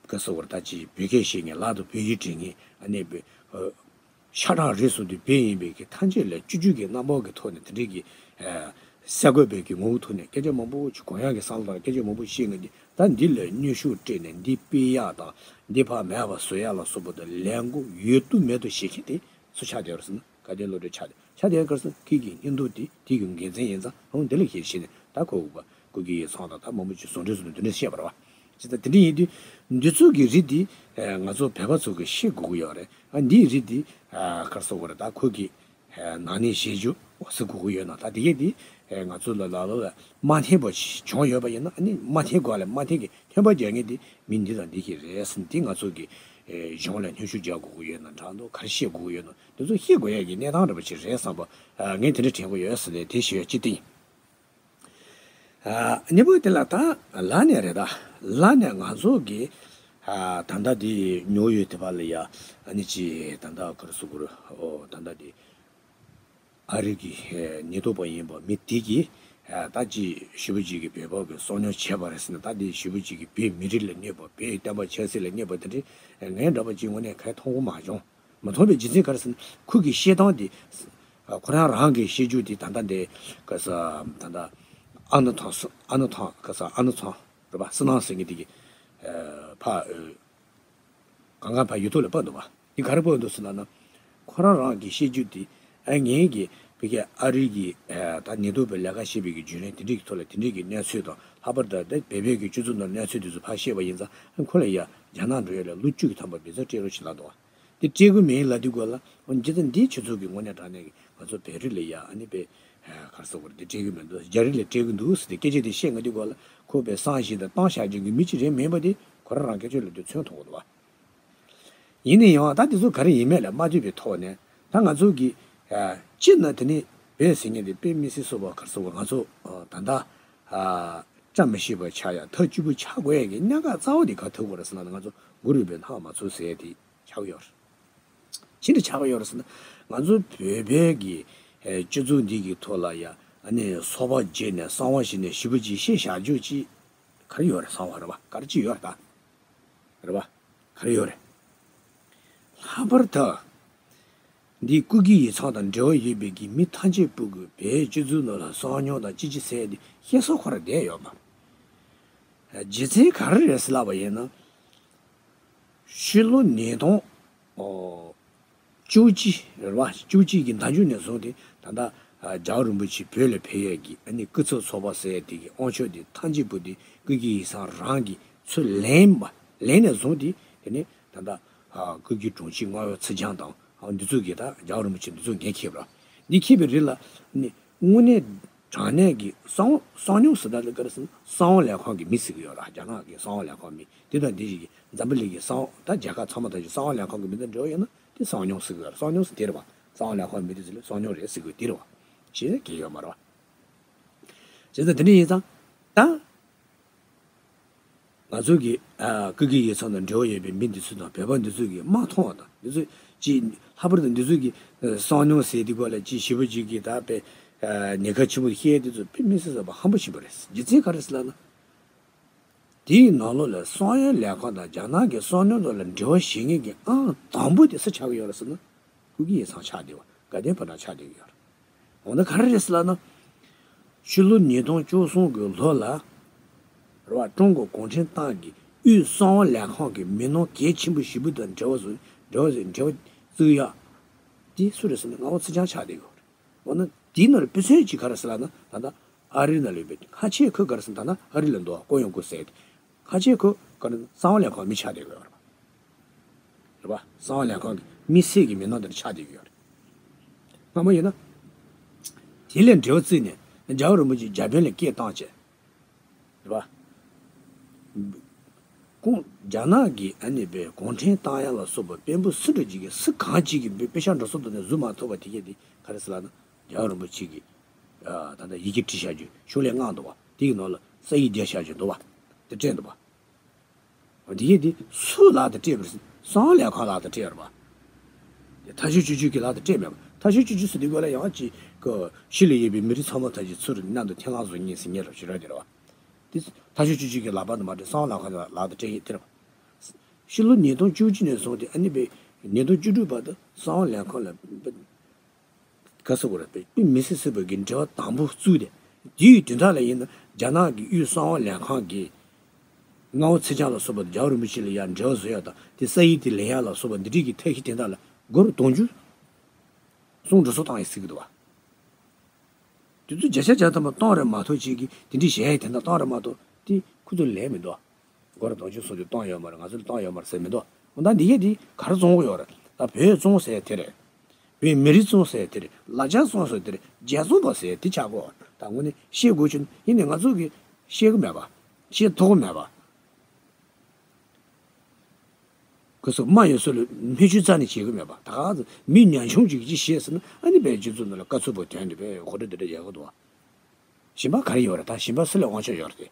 ག་ཟེར་དགོས་རེད། ད་ཅི་བོད་སྐད་བཤད་མཁན། ལག་ཏུ་བོད་ཡིག་འབྲི་མཁན། ཨ་ནི་བོད་ཨ་ཤ་ཁྲག་རིགས་གསུམ་དེ་བོད་ཡིན་པའི་གི་ཐམས་ཅད་ལ་སྤྱི་སྤྱོད་ཀྱི་རྣམ་པ་གི་ཐོག་ནས་དེ་འདྲའི་གི་ཨ་གསར་འགོད་པའི་གི་ངོ་བོ་ཐོག་ནས་སྐད་ཆ་མང་པོ་ཅིག་གོ་ཡག་གི་བསམ་བློ་དང་སྐད་ཆ་མང་པོ་བཤད་མཁན་དེ། ད་འདི་ལ་གནོན་ཤུགས་སྤྲད་ནས་འདི་སྤེལ་ཡག་དང་འདི་ཕར་མེད་པ་བཟོ་ཡག་ལ་སོགས་པ་དང་ལས་འགུལ་ཡོད་དུ་མེད་དུ་བྱེད་མཁན་དེ་སུ་ཆགས་བསྡད་ཡོད་རེད་ཟེར་ན། བཀའ་བསྟན་བློ་གྲོས་ཆགས་ཏེ། ཆགས་ཏེ་ག་རེ་ཟེར་ན་ཁྱེད་ཀྱི་སྙིང་སྟོབས་དེ་དེ་གི་འགན་འཛིན་ཡིན་ཙང་། ཨང་དེ་ལ་ཁྱེད་ཤེས་ནས་ད་ཁོ་གི་སྐུ་སྒེར་ཡིག་ཚང་དང་ད་མང་པོ་ཅིག་ཟུང་འབྲེལ་བཟོས་ནས་དེ་འདྲ་བཤད་པ་རེད་བ། ཅི་ད་དེ་འདྲ་ཡིན་དུས་འདི་ཚོ་གི་རིགས་དེ་ང་ཚོ་བོད་པ་ཚོ་གི་ཤེས་དགོས་ཀྱི་ཡོད་རེད། ཨ་འདིའི་རིགས་དེ་ག་རེ་ཟེར་དགོས་རེད། ད་ཁོ་གི་ནང་ནས་བཤད་རྒྱུ་འོ་ཟེར་དགོས་ཀྱི་ཡོད་ན། ད་དེ་གས་དེ་ང་ཚོ་ལ་ལ་ལ་ལ་མ་མཐུན་པ་བྱུང་ཡོད་པ་ཡིན་ན། ཨ་ནི་མ་མཐུན་གོ་ལ་མ་མཐུན་གི་མཐུན་པ་རྒྱག་མཁན་དེ་མི་འདི་དང་འདི་གས་རེད་ཟེར་ནས། དེ་ང་ཚོ་གི་གཞུང་ལ་སྙན་ཞུ་རྒྱག་དགོས་ཀྱི་ཡོད་ན་འདྲ་འདུག་ག་རེ་བཤད་དགོས་ཀྱི་ཡོད་ན། དེ་ཚོ་ཤེས་དགོས་ཡ་གི་གནས་སྟངས་འདྲ་པོ་ཅིག་རེད་བསམ་པ། ཨ་ངས་དེ་འདྲ་དྲན་གྱི་ཡོད་ཟེར་ནས་དེ་ཞུ་ཡ་གཅིག་དེ་ཡིན། ཨ་གཉིས་པ་དེ་ལ་ད་ལར་ནས་རེད། ད་ལར་ནས་ང་ཚོ་གི་ཨ་ད་ལྟ་དེ་ཉོ་ཡོད་དེ་བ་ལ་ཡ། ཨ་ནི་ཅི་ད་ལྟ་ག་རེ་ཟེར་དགོས་རེད། ཨོ་ད་ལྟ་དེ་ཨ་རི་གི་ཨེ་ཉེན་རྟོག་པ་ཡིན་པ་མི་དེ་གིས་ཨ་ད་ཅི་ཞེ་པོ་ཅིག་གི་བོད་པ་གི་སྲོག་ཉར་བྱས་པ་རེད་ཟེར་ནས། ད་དེ་ཞེ་པོ་ཅིག་གི་བོད་མི་རིགས་ལ་གནོད་པ། བོད་བསྟན་པ་ཆབ་སྲིད་ལ་གནོད་པ་དེ་འདྲ་ངའི་འདྲ་པོ་ཅིག་དངོས་གནས་གང་མཐོང་གི་མ་བྱུང་། མ་མཐོང་བའི་རྒྱུ་མཚན་ག་རེ་ཟེར་ན། ཁོ་གི་བཤད་སྟངས་དེ་ཁོ་རང་རང་གི་བཤད་རྒྱུ་དེ་ད་ལྟ་འདི་ག་ས་ད་ལྟ་ཨ་ནུ་ཐང་། ཨ་ནུ་ཐང་ག་ས་ཨ་ནུ་ཚང་རེད་པ། སི་ནང་ཟེར་མཁན་དེ་གི་ཕ་གང་ག་ཕ་ཡུ་ཐུབ་ལ་སྤོ་འདུག་པ། དེ་ག་རེ་སྤོ་འདུག་ཟེར་ན་ན། ཁོ་རང་རང་གི་བཤད་རྒྱུ་དེ་ཨ་ངས་གི་བི་ཀའི་ཨ་རི་གི་ད་ཉེན་རྟོག་པའི་ལས་ཀ་བྱེད་པའི་གི་བརྒྱུད་རིམ་དེ་འདྲའི་གི་ཐོག་ལ་དེ་འདྲའི་གི་གནས་ཚུལ་དང་། ལྷག་པར་དུ་ད་བོད་པའི་གི་སྤྱི་ཚོགས་ནང་གནས་ཚུལ་དེ་ཚོ་ཕར་བཤད་པ་ཡིན་ཙང་། ཁོ་ལ་ཡ་རྒྱ་ནག་འགྲོ་ཡ་ལ་ལོ་བཅུ་གི་ཐམ་པ་བི་ཛ་སྤྲད་རོགས་བྱེད་ལབ་འདུག་པ། དེ་སྤྲད་གི་མིན་ལབ་དུས་སྐོར་ལ། འོ་ཇི་ལྟར་འདིའི་ཆུ་ཚོད་ཀྱི་དངོས་གནས་དྲང་གནས་ཀྱི་ང་ཚོ་བོད་རིགས་ལ་ཡ་ཨ་ནི་པའི་ག་རེ་ཟེར་དགོས་རེད། དེ་སྤྲད་གི་མི་འདུག་རྒྱ་རིགས་ལ་སྤྲད་གི་འདུག་ཟེར་ཏེ་སྐད་ཆ་དེ་བཤད་ང་དུས་སྐོར་ལ། ཁོ་པའི་བསམ་བཞིན་དུ་བཏང་བཞག་རྒྱུ་གི་མི་གཅིག་རེད་མིན་པ་དེ་ཁོ་རང་རང་སྐད་ཆ་ལ་དུས་མཚོན་ཐོགས་འདུག་པ། ཡིན་ན་ཡང་ད་དེ་ཚོ་ག་རེ་ཡིན་མེད་ལ་མ་ལྟོས་པའི་ཐོག་ནས། ད་ང་ཚོ་གི་སྤྱིར་ན་དེ་ནི་བོད་ཟེར་མཁན་དེ་དཔེ་མི་སྲིད་སོ་པ་ག་རེ་ཟེར་དགོས། ང་ཚོ་ད་ལྟ་བཀྲ་མི་ཤིས་པ་ཆགས་ཡ། མཐའ་གཅིག་པུ་ཆགས་དགོས་ཡ་གི་གནད་འགག་རྩ་བ་དེ་ག་ཐུག་དགོས་རེད་ཟེར་ན། ང་ཚོ་མགོ་རུས་པའི་སྣང་མ་ཚོར་ཟེར་ཡ་དེ་ཆགས་ཡོད་རེད། ཅི་འདྲ་ཆགས་ཡོད་རེད་ཟེར་ན། ང་ཚོ་བོད་པའི་གི་ཨེ་སྤྱི་ཚོགས་འདི་གི་ཐོག་ལ་ཡ་ཨ་ནི་སོ་པ་བརྗེས་ནས་གསང་བ་བྱས་ནས་ཞེ་པོ་ཅིག་བཤད་བཞག་རྒྱུ་ཅིག་ག་ག་རེ་ཡོད་རེད། གསང་བ་རེད་པ། ག་རེ་ཅི་ཡོད་རེད་ད། རེད་པ། ག་རེ་ཡོད་རེད། ལྷག་པར་དུ། འདིའི་སྐུ་སྒེར་ཡིག་ཚང་དང་འབྲེལ་བ་ཡོད་པའི་གི་མི་ཐམས་ཅད་པོ་གིས་བོད་སྤྱི་ཚོགས་ནང་ལ་གསང་མྱོང་དང་ཅི་ཅི་ཟེར་དེ་བཤད་ས་ཁོ་རང་བསྡད་ཡོད་མ་རེད། རྒྱུ་མཚན་ག་རེ་རེད་ཟེར་ལབ་པ་ཡིན་ན། ཕྱི་ལོ་ཉིས་སྟོང་། ཨོ། བཅུ་གཅིག་རེད་པ། བཅུ་གཅིག་གི་མདང་མཇུག་ནས་བཟུང་སྟེ་ད་ལྟ་རྒྱལ་བ་རིན་པོ་ཆེ་བོད་ལ་ཕེབས་ཡས་ཀྱི་ཨ་ནི་སྐུ་ཚབ་ཚོགས་པ་ཟེར་ཡས་དེ་གི་དབང་ཆ་དེ་ཐམས་ཅད་པོ་དེ་སྐུ་སྒེར་ཡིག་ཚང་རང་གིས་ཚུར་ལེན་པ། ལེན་ནས་བཟུང་སྟེ་དེ་ནས་ད་ལྟ་སྐུ་སྒེར་དྲུང་ཆེ་རྔ་བ་ཚེ་རྒྱང་དང་འདི་ཚོ་གིས་ད་རྒྱལ་བ་རིན་པོ་ཆེ་འདི་ཚོ་འགན་འཁྱེར་བ་རེད། འདི་འཁྱེར་བའི་རིགས་ལ་ནི་དངོས་གནས་དྲང་གནས་ཀྱི་གསང་བ། གསང་མྱོང་ཟེར་ད་ལ་ག་རེ་ཟེར་ན། གསང་བ་ལས་ཁུངས་ཀྱི་མི་ཟེར་གྱི་ཡོད་རེད། རྒྱ་ནག་གི་གསང་བ་ལས་ཁུངས་མི་དེ་དང་དེ་བཞིན་གྱི་འཛམ་བུ་གླིང་གི་གསང་བ། ད་རྒྱལ་ཁབ་ཚང་མ་དང་གི་གསང་བ་ལས་ཁུངས་ཀྱི་མི་དང་འབྲེལ་བ་ཡོད་ན་དེ་གསང་མྱོང་ཟེར་གྱི་ཡོད་རེད། གསང་མྱོང་ཟེར་དེ་རེད་པ། གསང་བ་ལས་ཁུངས་མི་དེ་ཚོ་ལ་གསང་མྱོང་རེད་ཟེར་གྱི་ཡོད་དེ་རེད་པ། ཞེས་གྱི་ཡོད་མ་རེད་པ། བྱས་ཙང་དེ་འདྲ་ཡིན་ཙང་ད། ང་ཚོ་གི་ཨ། སྐུ་སྒེར་ཡིག་ཚང་དང་འབྲེལ་བ་ཡོད་པའི་མི་འདི་ཚོ་དང་བོད་པ་འདི་ཚོ་གིས་མ་མཐོང་བ་དང་། འདི་ཚོ་ཅིག་ལྷག་པར་དུ་འདི་ཚོ་གི་ཨ། གསང་མྱོང་ཟེར་དེ་སྐོར་ལ་ཅིག་ཞེ་པོ་ཅིག་གིས་ད་དཔེ་ཨ། ཉེན་ཁ་ཆེན་པོ་བཤད་དེ་ཚོ་དཔེ་མི་སྲིད་བཟོ་པ་ཧམ་པ་ཆེན་པོ་རེད། རྒྱུ་མཚན་ག་རེ་ཟེར་ལབ་ན། དེའི་ནང་ལོགས་ལ་གསང་བའི་ལས་ཁུངས་དང་རྒྱ་ནག་གི་གསང་མྱོང་དང་ལ་འབྲེལ་བ་བྱེད་མཁན་གྱི་ཨང་དང་པོ་དེ་སུ་ཆགས་ཀྱི་ཡོད་རེད་ཟེར་ན། སྐུ་སྒེར་ཡིག་ཚང་ཆགས་བསྡད་པ། དགའ་ལྡན་ཕོ་བྲང་ཆགས་བསྡད་ཀྱི་ཡོད་རེད། འོ་ན་ག་རེ་རེད་ཟེར་ལབ་ན། ཕྱི་ལོ་ཉིས་སྟོང་བཅུ་གསུམ་གྱི་ལོ་ལ། རེད་པ། ཀྲུང་གོ་གུང་ཁྲན་ཏང་གི་དབུས་གསང་བ་ལས་ཁང་གི་མི་སྣ་གལ་ཆེན་པོ་ཞེ་པོ་དང་འབྲེལ་བ་བཟོ། འབྲེལ་བ་བཟོ། འབྲེལ་བ་བཙུགས་ཡག་དེ་སུ་རེད་ཟེར་ན། རྔ་བ་ཚེ་རྒྱང་ཆགས་བསྡད་ཀྱི་ཡོད་རེད། འོ་ན་དེའི་ནང་ལ་དཔེ་མཚོན་གཅིག་ག་རེ་ཟེར་ལབ་ན། ད་ལྟ་ཨ་རི་ནང་ལ་ཡོད་པའི་ཁ་ཆེ་ཁོ་ག་རེ་ཟེར་ན། ད་ལྟ་ཨ་རི་ལ་འདུག་པ། ཀོ་ཡོང་ཀུ་ཟེར་ཏེ། ཁ་ཆེ་ཁོ་ག་རེ་ཟེར་ན། གསང་བ་ལས་ཁུངས་མི་ཆགས་བསྡད་ཀྱི་ཡོད་རེད་པ། རེད་པ། གསང་བ་ལས་ཁུངས་ཀྱི་དམིགས་བསལ་གྱི་མི་སྣ་དེ་འདྲ་ཆགས་བསྡད་ཀྱི་ཡོད་རེད། སྔ་མོ་ཡིན་ན། དེ་ལས་འབྲེལ་བ་བཙུགས་ནས་རྒྱལ་བ་རིན་པོ་ཆེ་རྒྱ་དཔོན་ལ་སྐད་བཏང་བྱས། རེད་པ། ཁོང་རྒྱ་ནག་གི་ཨ་ནི་པའི་གུང་ཁྲན་ཏང་ཡོན་ལ་སོགས་པ་དཔོན་པོ་སུ་འདྲ་ཅིག་གིས་སུ་གང་ཅིག་གིས་པའི་པེ་ཤག་འགྲོ་ས་དེ་ནས་བཟོ་མ་ཐུབ་པ་དེ་གས་དེ་ག་རེ་ཟེར་ལབ་ན། རྒྱལ་བ་རིན་པོ་ཆེ་གིས་ཨ། ད་ལྟ་ཡི་གེ་བྲིས་བཞག་རྒྱུ་ཤོག་ལྷེ་མངགས་འདུག་པ། དེ་གི་ནང་ལ་ས་ཡིག་བརྒྱབ་བཞག་རྒྱུ་འདུག་པ། དེ་སྤྲད་འདུག་པ། འོ་དེ་གས་དེ་སུ་ལག་ཏུ་སྤྲད་པ་རེད་ཟེར་ན། གསང་བ་ལས་ཁུངས་ལག་ཏུ་སྤྲད་རེད་པ། དེ་ཐ་ཤལ་ཆོས་བརྒྱུད་ཀྱི་ལག་ཏུ་སྤྲད་མེད་པ། ཐ་ཤལ་ཆོས་བརྒྱུད་ཟེར་དུས་སྐབས་ལ་ཡང་ཅིག་གི་ཕྱི་ལ་ཡོད་པའི་མི་རིགས་ཚང་མ་ཐམས་ཅད་ཚུར་མཉམ་དུ་འཐེན་ལན་བཟོ་མཁན་ཟེར་མཁན་རེད་པ། ཞེ་དྲག་དེ་རེད་པ། དེ་ཐ་ཤལ་ཆོས་བརྒྱུད་ཀྱི་ལག་པ་དུ་མ་སྤྲད། གསང་བ་ལས་ཁུངས་ལག་ཏུ་སྤྲད་ཡས་དེ་རེད་པ། ཕྱི་ལོ་ཉིས་སྟོང་བཅུ་གཅིག་ནས་བཟུང་སྟེ་ཨ་ནི་པའི་ཉིས་སྟོང་བཅུ་དྲུག་བར་དུ་གསང་བ་ལས་ཁུངས་ལ་ག་ཟེར་དགོས་རེད། དཔེ་མི་སྲིད་སྲིད་པ་གི་འབྲེལ་བ་དམ་པོ་བཙུགས་ཏེ། དེའི་དོན་དག་ལ་ཡིན་ན་རྒྱ་ནག་གི་དབུས་གསང་བ་ལས་ཁུངས་ཀྱིས་རྔ་བ་ཚེ་རྒྱང་ལ་སོགས་པ་རྒྱལ་བ་རིན་པོ་ཆེ་ལ་ཡར་འབྲེལ་བ་བཟོ་ཡག་དང་། དེ་ས་ཡིག་དེ་ལེན་ཡག་ལ་སོགས་པ་འདི་འདྲའི་གི་ཐབས་ཤེས་དེ་དག་ལ་སྒོར་དུང་ཕྱུར་གསུམ་འགྲོ་སོང་བཏང་ཡོད་ཟེར་གྱི་འདུག་པ། དེ་ཚོ་བརྒྱ་ཆ་བརྒྱ་ཐམ་པ་བཏང་རེད་མ་གཏོགས། ཅིག་གིས་དེ་འདྲའི་གཞན་ཡང་དེ་འདྲ་བཏང་རེད་མ་གཏོགས། དེ་ཁོ་ཚོ་ལེན་མི་འདུག་སྒོར་དུང་ཕྱུར་གསུམ་ཅུ་བཏང་ཡོད་མ་རེད། ང་ཚོ་ལ་བཏང་ཡོད་མ་རེད་ཟེར་མི་འདུག་འོ་ད་འདི་གས་དེ་ག་རེ་བཙོང་གི་ཡོད་རེད། ད་བོད་བཙོང་ཟེར་དེ་རེད། བོད་མི་རིགས་བཙོང་ཟེར་དེ་རེད། ལ་རྒྱ་བཙོང་ཟེར་དེ་རེད། རྒྱལ་བཙོང་པ་ཟེར་དེ་ཆགས་ཀྱི་ཡོད་རེད། ད་དངོས་གནས་བཤད་དགོས་བྱུང་ན། ཡིན་ནའི་ང་ཚོ་གིས་བཤད་གི་མེད་པ། བཤད་ཐུབ་གི་མེད་པ། ཁོ་ཚོ་དམའ་ཡོད་ས་ལ་སྨད་ཆུང་རྩ་ནས་བྱེད་གི་མེད་པ། ད་ག་ཚོད་མི་ཉམ་ཆུང་ཅིག་གིས་ཅིག་བཤད་ཟེར་ན། ཨ་ནི་བོད་སྤྱི་ཚོགས་ནང་ལ་དཀའ་ཚུགས་པོ་ཐོན་ཏེ་བོད་གོ་སྒྲིག་འདི་འདྲ་ཡག་གི་འདུག་བ། གཞན་པ་ག་རེ་ཡོད་རེད། ད་གཞན་པ་སུ་ལ་དབང་ཆ་ཡོད་རེད་དེ།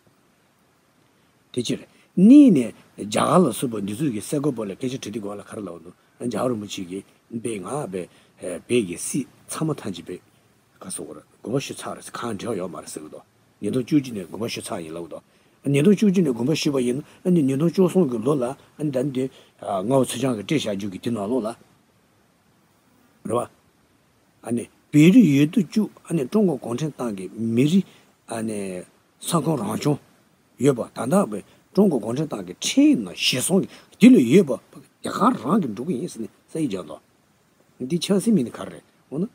དེ་ཅི་རེད། གཉིས་ནས་རྒྱ་གར་ལ་སོགས་པ་འདི་ཚོ་གིས་སེ་ཀོ་པོ་ལ་སྐད་ཆ་དྲིས་དུས་སྒང་ལ་ག་རེ་ལབ་འདུག་རྒྱལ་བ་རིན་པོ་ཆེ་གིས་པའི་ང་པའི་བོད་ཀྱི་སྲིད་ཚང་མ་ཐམས་ཅད་པའི་ག་ཟེར་དགོས་རེད། དགོངས་པ་ཞུས་ཚར་རེད། གང་འབྲེལ་བ་ཡོད་མ་རེད་ཟེར་གི་འདུག་ཉིས་སྟོང་བཅུ་གཅིག་ནས་དགོངས་པ་ཞུས་ཚར་ཡིན་ལབ་གི་འདུག་ཉིས་སྟོང་བཅུ་གཅིག་ནས་དགོངས་པ་ཞུས་པ་ཡིན་ན། ཨ་ནི་ཉིས་སྟོང་བཅུ་གསུམ་གྱི་ལོ་ལ་ཨ་ནི་ད་འདི་རྔ་བ་ཚེ་རྒྱང་གིས་སྤྲད་བཞག་རྒྱུ་གི་དེ་ནང་ལོགས་ལ། རེད་བ། ཨ་ནི་བོད་རིགས་ཡོད་དོ་ཅོག་ཨ་ནི་ཀྲུང་གོ་གུང་ཁྲན་ཏང་གི་མི་རིགས་ཨ་ནི་ས་ཁོངས་རང་སྐྱོང་ཡོད་པ། ད་ལྟ་བའི་ཀྲུང་གོ་གུང་ཁྲན་ཏང་གི་ཁྲིམས་ནང་གཞིར་བཟུང་གི་དེ་ལ་ཡོད་པ་དེ་ག་རང་གིས་འགྲོ་གི་ཡིན་ཟེར་ནས་ས་ཡིག་བརྒྱབ་འདུག་འདི་ཆབ་སྲིད་མིན་ནི་ག་རེ་རེད། འོ་ན།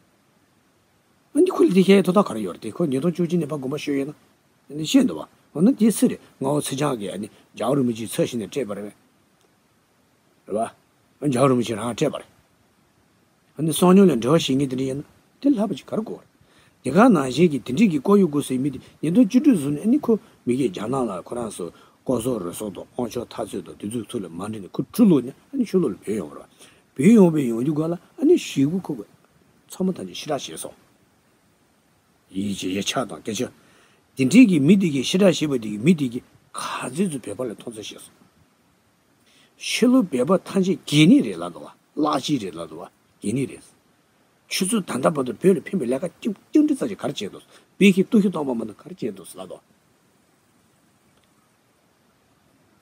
ཨ་ནི་ཁོ་ལ་དེ་བཤད་ཐོག་ཐག་ག་རེ་ཡོད་རེད་དེ། ཁོ་ཉིས་སྟོང་བཅུ་གཅིག་ནས་ཕར་དགོངས་པ་ཞུས་ཡོད་ན། ཨ་ནི་བཤད་འདུག་བ། འོ་ན་དེ་སུ་རེད། རྔ་བ་ཚེ་རྒྱང་གིས་ཨ་ནི་རྒྱལ་བ་རིན་པོ་ཆེའི་ཚབ་བྱས་ནས་སྤྲད་པ་རེད་པས། རེད་བ། ཨ་ནི་རྒྱལ་བ་རིན་པོ་ཆེ་རང་སྤྲད་པ་རེད། ཨ་ནི་གསང་མྱོང་ལ་འབྲེལ་བ་བྱེད་མཁན་དེ་འདྲ་ཡིན་ན་དེ་ལྷག་པ་ཅིག་ག་རེ་དགོས་རེད། དེ་ག་ནང་བཞིན་གྱི་དེ་འདྲས་ཀྱི་ཀོ་ཡོང་ཀུ་ཟེར་མི་དེ་ཉིས་སྟོང་བཅུ་དྲུག་བཟུང་ནས། ཨ་ནི་ཁོ་མི་སྒེར་རྒྱ་ནག་ལ་ཁོ་རང་ཚོ་ལྐོག་ཟ་རུལ་སུངས་དང་དབང་ཆ་འཐབ་རྩོད་དང་དེ་ཚོའི་ཚུལ་ལ་མ་འགྲིག་ནས་ཁོ་ཕྱིར་ལོག་ནས་ཨ་ནི་ཕྱི་ལོགས་ལ་བུད་ཡོང་བ་རེད། བུད་ཡོང་བའི་ཡོང་རྒྱུ་སྒང་ལ་ཨ་ནི་ཞེ་པོ་ཁོ་གི་ཚང་མ་ཐམས་ཅད་ཞེ་དྲག་ཞེད་སོང་། ཡིད་ཆེས་ཡིད་ཆགས་དང་སྐད་ཆ། དེ་འདྲའི་གི་མི་དེ་གི་ཞེ་དྲག་ཞེད་པ་དེ་གི་མི་དེ་གི་ག་ཚོད་ཚོད་བོད་པ་ལ་མཐོང་ཚུལ་ཤེས་སོང་། ཕྱི་ལོགས་བོད་པ་ཐམས་ཅད་གད་སྙིགས་རེད་ལབ་འདུག་བ། གླགས་ཅན་རེད་ལབ་འདུག་བ། གད་སྙིགས་རེད། ཁྱོད་ཚོས་ད་ལྟ་བར་དུ་བོད་ལ་ཕན་པའི་ལས་ཀ་ཅུང་ཅུང་འདྲི་ཙམ་ཞིག་ག་རེ་བྱས་འདུག་བོད་ཀྱི་སྟོབས་ཤུགས་སྟོང་པ་མ་གཏོགས་ག་རེ་བྱས་འདུག་ལབ་འདུག་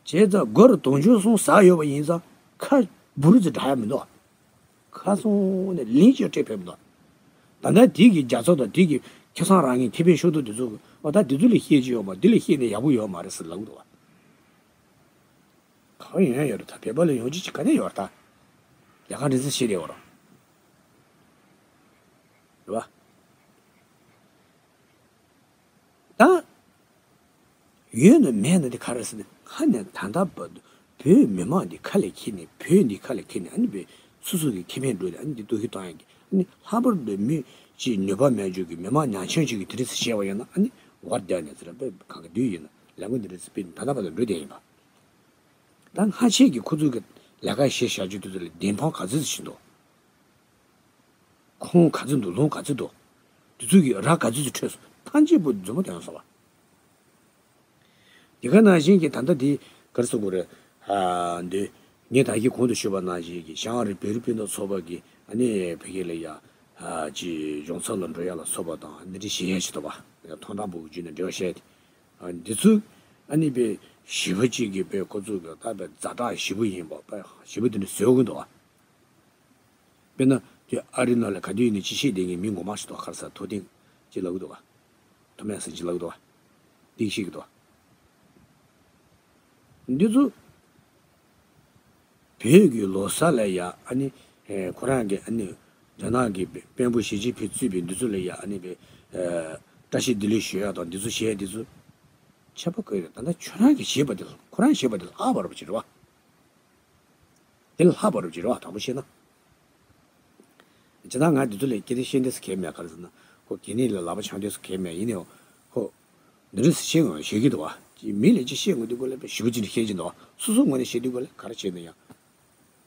བྱས་ཙང་སྒོར་དུང་ཕྱུར་གསུམ་ཟ་ཡོད་པ་ཡིན་ཙང་ཁ་འབུ་རི་ཙི་འདྲ་ཡ་མི་འདུག་ཁ་སང་ནས་ལིང་ཅིག་སྤྲད་ཕེབས་འདུག་ད་ལྟ་དེ་གི་རྒྱ་མཚོ་དང་དེ་གི་ཁེ་བཟང་རང་གི་ཁེ་ཕན་ཤོར་དུས་དེ་ཚོ་ཨོ་ད་དེ་ཚོ་ལས་ཤེས་ཀྱི་ཡོད་མ་དེ་ལས་ཤེས་ནས་ཡག་པོ་ཡོད་མ་རེད་ཟེར་ལབ་འདུག་གང་ཡོང་ཡ་ཡོད་རེད། ད་བོད་པ་ལ་ཡོང་རྒྱུ་ཅིག་ག་ནས་ཡོད་རེད། ད་ལས་ཀ་འདྲ་ཚོ་ཤེས་རེད་བ་རོ། རེད་བ། ད། ཡོད་ན་མེད་ན་དེ་ག་རེ་ཟེར་ན་ཧ་ནས་ད་ལྟ་བར་དུ་བོད་མི་མང་འདི་ཁ་ལས་འཁྱེར་ནས་བོད་འདི་ཁ་ལས་འཁྱེར་ནས་ཨ་ནི་བོད་སོ་སོ་གི་ཁེ་ཕན་འགྲོ་ནས་ཨ་ནི་འདི་སྟོབས་ཤུགས་བཏང་ཡག་གི་ཨ་ནི་ལྷག་པར་དུ་མི་ཅིག་ནུས་པ་མེད་རྒྱུ་གི་མི་མང་ཉམ་ཆུང་ཅིག་གི་དེ་འདྲ་ཟེར་བཤད་པ་ཡིན་ན་ཨ་ནི་ཝར་རྒྱག་ནས་ཟེར་བོད་གང་གི་དུས་ཡིན་ན་ལས་འགུལ་འདི་འདྲ་ཟེར་སྤེལ་ནས་ད་ལྟ་བར་དུ་འགྲོ་བསྡད་ཡིན་པ། ད་སྔ་ཕྱི་གི་ཁོ་ཚོ་གི་ལས་ཀ་བྱེད་བཞག་རྒྱུ་དེ་ཚོ་ལ་བདེན་དཔང་ག་ཚོད་ཅིག་འདུག་ཁུངས་ག་ཚོད་འདུག་ལུང་ག་ཚོད་འདུག་དེ་ཚོ་གི་ར་ག་ཚོད་ཅིག་འཕྲོད་སོང་ཐམས་ཅད་པོ་རྫུན་མ་དོན་སོང་བ། དེ་ག་ནང་བཞིན་གྱི་ད་ལྟ་དེ་ག་རེ་ཟེར་དགོས་རེད། ཨ་འདི་ངས་ད་གིན་གོང་དུ་ཞུས་པ་ནང་བཞིན་གྱི་ཞང་རི་བོད་རིགས་སྤུན་ཟླ་ཚོགས་པ་གི་ཨ་ནི་བོད་སྐད་ལ་ཡ་ཨ་ཅི་གཞུང་ཚབ་ལ་འགྲོ་ཡ་ལ་སོགས་པ་དང་འདི་འདྲ་བྱེད་ཡ་ཞིག་འདུག་བ། ཡ་ཐོང་ཐང་པོ་གི་བརྒྱུད་ནས་འབྲེལ་བ་བཤད་དེ་ཨ་འདི་ཚོ་ཨ་ནི་པའི་ཞི་བ་གཅིག་གི་པའི་ཁོ་ཚོ་གི་ད་པའི་ཛ་དྲག་ཞི་བ་ཡིན་པ་པའི་ཞི་བ་འདི་འདྲ་བཟོས་གི་འདུག་བ། དཔེར་ན་དེ་ཨ་རི་ནང་ལ་ག་དུས་ཡིན་ནའི་ཅི་བཤད་བསྡད་མཁན་མི་ངོ་མ་ཞིག་འདུག་ཁ་སང་ཐོ་ཐེངས་ཅིག་ལབ་གི་འདུག་བ། ཐོ་མེ་སི་ཅིག་ལབ་གི་འདུག་བ། འདི་བཤད་གི་འདུག་བ། འདི་ཚོ་བོད་ཀྱི་ལོ་གསར་ལ་ཡ་ཨ་ནི་ཁོ་རང་གི་ཨ་ནི་རྒྱ་ནག་གི་དཔོན་པོ་ཞི་ཅིན་ཕིང་གཙོས་པའི་འདི་ཚོ་ལ་ཡ་ཨ་ནི་བཀྲ་ཤིས་བདེ་ལེགས་ཞུ་ཡ་དང་འདི་ཚོ་བཤད་འདི་ཚོ་ཁྱད་པར་ག་རེ་ད་ལྟ་ཁྱོད་རང་གིས་བྱས་པ་དེ་ལ་ཁོ་རང་བྱས་པ་དེ་ལ་ཨ་བར་བ་ཅིག་རེད་བ། དེ་ལ་ལྷག་པ་རུ་བྱེད་རོགས་དྲང་པོ་བཤད་ན། ཇི་ལྟར་ང་འདི་ཚོ་ལས་སྐད་ཆ་བཤད་འདོད་སུ་གལ་མེད་ག་རེ་ཟེར་ན་ཁོ་གལ་གནད་ལ་ལག་པ་འཆང་འདོད་སུ་གལ་མེད་ཡིན་ནའི་ཁོ་འདི་འདྲ་བཤད་ངོ་ཤེས་ཀྱི་འདུག་བ། མི་ལ་ཅི་བཤད་དགོས་འདུག་གོ་ལ་ཞུ་ཅི་འདྲ་བཤད་ཀྱི་འདུག་བ། སོ་སོ་ངོས་ནས་བཤད་དུས་གོ་ལ་ག་རེ་བྱས་ན་ཡང་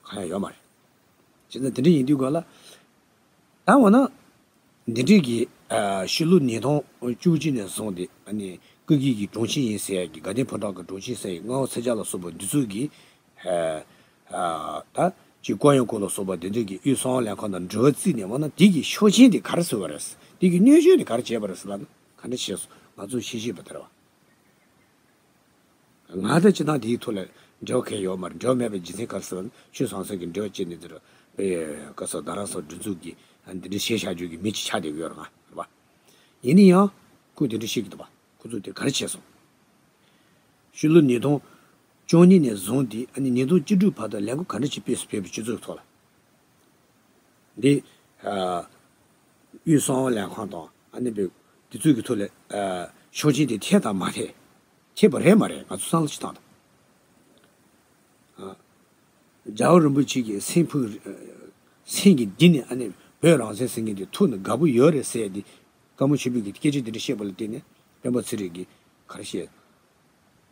གང་ཡང་ཡོད་མ་རེད། བྱས་ན་དེ་འདྲ་ཡིན་དུས་གོ་ལ། ད་འོ་ན། འདི་འདྲའི་གི་ཕྱི་ལོ་ཉིས་སྟོང་བཅུ་གཅིག་ནས་བཟུང་སྟེ་ཨ་ནི་སྐུ་སྒེར་གྱི་དྲུང་ཆེ་ཡིན་ཟེར་ཡ་གི་དགའ་ལྡན་ཕོ་བྲང་གི་དྲུང་ཆེ་ཟེར་ཡ་གི་རྔ་བ་ཚེ་རྒྱལ་ལ་སོགས་པ་འདི་ཚོ་གི་ད་ཅིག་ཀོ་ཡང་ཀོ་ལ་སོགས་པ་འདི་འདྲའི་གི་དབུས་གསང་བ་ལྷན་ཁང་དང་འབྲེལ་བ་བརྩིས་ནས་འོ་ན་དེ་གི་ཤུགས་རྐྱེན་དེ་ག་རེ་བཟོས་པ་རེད། དེ་གི་གནོན་ཤུགས་དེ་ག་རེ་བྱས་པ་རེད་ཟེར་ལབ་ན་ག་འདྲ་བྱས་སོང་ང་ཚོས་ཤེས་ཤེས་པ་དེ་རེད་བ། ང་ད་ཅི་ད་དེའི་ཐོག་ལ་འབྲེལ་བ་གང་ཡང་ཡོད་མ་རེད། འབྲེལ་བ་མེད་པའི་རྒྱུ་མཚན་ག་རེ་ཟེར་ན་ཆོས་ཟང་ཟིང་གི་འབྲེལ་བ་བཅད་ནས་འདིར་པའི་ག་ས་རྡ་རམ་ས་སྒྲིག་འཛུགས་ཀྱི་འདི་འདྲའི་བཤད་བྱ་རྒྱུ་གི་མི་གཅིག་ཆགས་བསྡད་ཀྱི་ཡོད་རེད་ང་རེད་པ། ཡིན་ན་ཡང་ཁོས་དེ་འདྲ་བཤད་ཀྱི་འདུག་པ། ཁོ་ཚོས་དེ་ག་རེ་བྱས་སོང་། ཕྱི་ལོ་ཉིས་སྟོང་བཅུ་གཉིས་ནས་བཟུང་སྟེ་ཨ་ནི་ཉིས་སྟོང་བཅུ་དྲུག་བར་དུ་ལས་འགུལ་ག་འདྲ་ཅིག་སྤེལ་སྤེལ་བའི་སྤྱི་ཚོགས་ཐོག་ལ། འདི། དབུས་གསང་བ་ལྷན་ཁང་དང་ཨ་ནི་བོད་དེ་ཚོའི་གི་ཐོག་ལ་ཤུགས་རྐྱེན་དེ་ཐེབས་དང་མ་ཐེབས། ཐེབས་པ་རེད་མ་རེད་ང་ཚོ་བསམ་བློ་ཞིག་བཏང་དང་། རྒྱལ་བ་རིན་པོ་ཆེ་གི་སེམས་ཕུགས། སེམས་ཀྱི་གཏིང་ནས་ཨ་ནི་བོད་རང་བཙན་ཟེར་མཁན་དེ་ཐུགས་ནས་དགའ་པོ་ཡོད་རེད་ཟེར་ཡ་དེ་ཀརྨ་ཆོས་འཕེལ་གྱིས་སྐད་ཆ་དེ་འདྲ་བཤད་པ་ལ་བརྟེན་ནས་སྤེན་པ་ཚེ་རིང་གིས་ག་རེ་བཤད།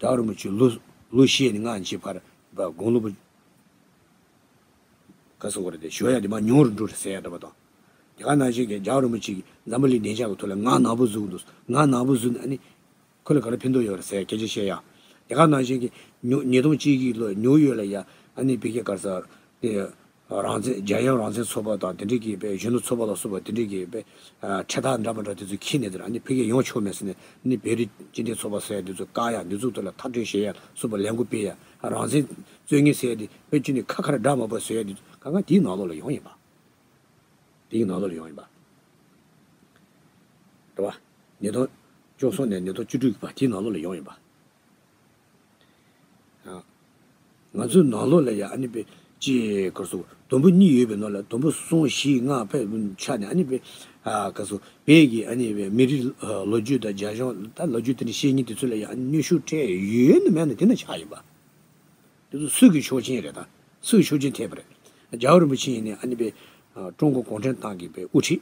རྒྱལ་བ་རིན་པོ་ཆེ་ལོ་ལོ་ཤས་ནས་སྔ་ཕྱི་བར་དགུང་ལོ་བུ་ག་ཟེར་བ་རེད་དེ་ཞུ་ཡ་དེ་མར་ཉུང་རུ་འགྲོ་རེད་ཟེར་ཡ་འདྲ་པོ་དང་། དེ་ག་ནང་བཞིན་གྱི་རྒྱལ་བ་རིན་པོ་ཆེ་གིས་འཛམ་བུ་གླིང་བདེ་འཇགས་ཀྱི་ཐོག་ལ་ང་ནག་པོ་བཟོ་གི་འདུག་ང་ནག་པོ་བཟོས་ནས་ཨ་ནི་ཁོ་ལ་ག་རེ་ཕན་ཐོགས་ཡོད་རེད་ཟེར་ཡ་སྐད་ཆ་བཤད་ཡ། དེ་ག་ནང་བཞིན་གྱི་ཉོ་ཉིས་སྟོང་གཅིག་གི་ལོ་ཉོ་ཡོད་ལ་ཡ་ཨ་ནི་བི་ཀེ་ག་རེ་ཟེར་དེ། རང་བཙན་རྒྱལ་ཡོངས་རང་བཙན་ཚོགས་པ་དང་དེ་འདྲའི་གི་པའི་གཞོན་ནུ་ཚོགས་པ་ལ་སོགས་པ་དེ་འདྲའི་གི་པའི་འཕྲེད་ཐག་འདྲ་མི་འདྲ་དེ་ཚོ་འཁྱེར་ནས་དེར་ཨ་ནི་ཕ་གིར་ཡོང་ཆོག་མེད་ཟེར་ནས་ནི་བོད་རིགས་སྤྱི་མཐུན་ཚོགས་པ་ཟེར་ཡ་དེ་ཚོ་བཀག་ཡ་འདི་ཚོ་ཐོག་ལ་ཐག་གཅོད་བྱེད་ཡ་སོགས་པ་ལས་འགུལ་སྤེལ་ཡ་རང་བཙན་རྩོད་མཁན་ཟེར་ཡ་དེ་དཔེ་བཅུ་ནས་ཁ་ཁ་ར་འདྲ་མ་པ་ཟེར་ཡ་དེ་ཚོ་གང་ག་དེའི་ནང་ལོགས་ལ་ཡོང་ཡིན་པ། དེའི་ནང་ལོགས་ལ་ཡོང་ཡིན་པ། རེད་བ། ཉིས་སྟོང་བཅུ་གསུམ་ནས་ཉིས་སྟོང་བཅུ་དྲུག་གི་བར་དེའི་ནང་ལོགས་ལ་ཡོང་ཡིན་པ། ང་ཚོའི་ནང་ལོགས་ལ་ཡང་ཨ་ནི་པའི་ཅི་ག་སོ་དུམ་བུ་གཉིས་ཡོད་པའི་ནང་ལ་དུམ་བུ་གསུམ་བཞི་ལྔ་ཕེབས་ཆགས་ནས་ཨ་ནི་པའི་ག་སོ་བོད་ཀྱི་ཨ་ནི་པའི་མི་རིགས་ལོ་རྒྱུས་དང་རྒྱ་གཞུང་ད་ལོ་རྒྱུས་དེ་འདྲ་བཤད་མཁན་དེ་ཚོ་ལ་ཡང་ཨ་ནི་གནོན་ཤུགས་སྤྲད་ཡོད་ན་མེད་ན་དེ་ན་ཆགས་ཡིན་པ། དེ་ཚོ་སུ་གི་ཤུགས་རྐྱེན་རེད་ད། སུ་གི་ཤུགས་རྐྱེན་ཐེབས་པ་རེད། རྒྱལ་བ་རིན་པོ་ཆེ་ཡིན་ནའི་ཨ་ནི་པའི་ཀྲུང་གོ་གུང་ཁྲན་ཏང་གི་པའི་དབུ་ཁྲིད་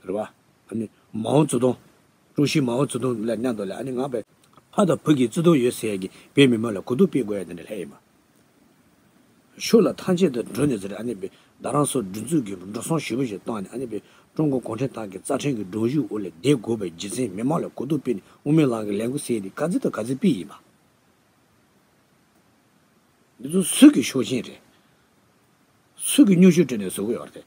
རེད་བ། ཨ་ནི་མའོ་ཙེ་ཏུང་། ཀྲུའུ་ཞི་མའོ་ཙེ་ཏུང་ལ་མཉམ་དུ་ལ་ཨ་ནི་ང་པའི་ཕ་དང་བུ་གི་བརྩེ་དུང་ཡོད་ཟེར་ཡ་གི་བོད་མི་མང་ལ་གོ་བསྡུར་སྤེལ་དགོས་ཡ་དེ་འདྲ་ལྷད་ཡིན་པ། ཤུགས་ལ་ཐང་ཆད་དུ་འགྲོ་ནས་ཟེར་ཨ་ནི་པའི་རྡ་རམ་ས་སྒྲིག་འཛུགས་ཀྱི་འགྲོ་སོང་ཞེ་པོ་ཞིག་བཏང་ནས་ཨ་ནི་པའི་ཀྲུང་གོ་གུང་ཁྲན་ཏང་གི་རྩ་ཁྲིམས་ཀྱི་སྒྲོམ་གཞི་འོག་ལ་བསྡད་དགོས་པའི་རྒྱུ་མཚན་མི་མང་ལ་གོ་བསྡུར་སྤེལ་ནས་དབུ་མའི་ལམ་གྱི་ལས་འགུལ་ཟེར་ཡ་དེ་ག་ཚོད་དང་ག་ཚོད་སྤེལ་ཡིན་པ། འདི་ཚོ་སུ་གི་ཤུགས་རྐྱེན་རེད། སུ་གི་སྙུང་གཞི་སྤྲད་ནས་བཟོ་གི་ཡོད་རེད།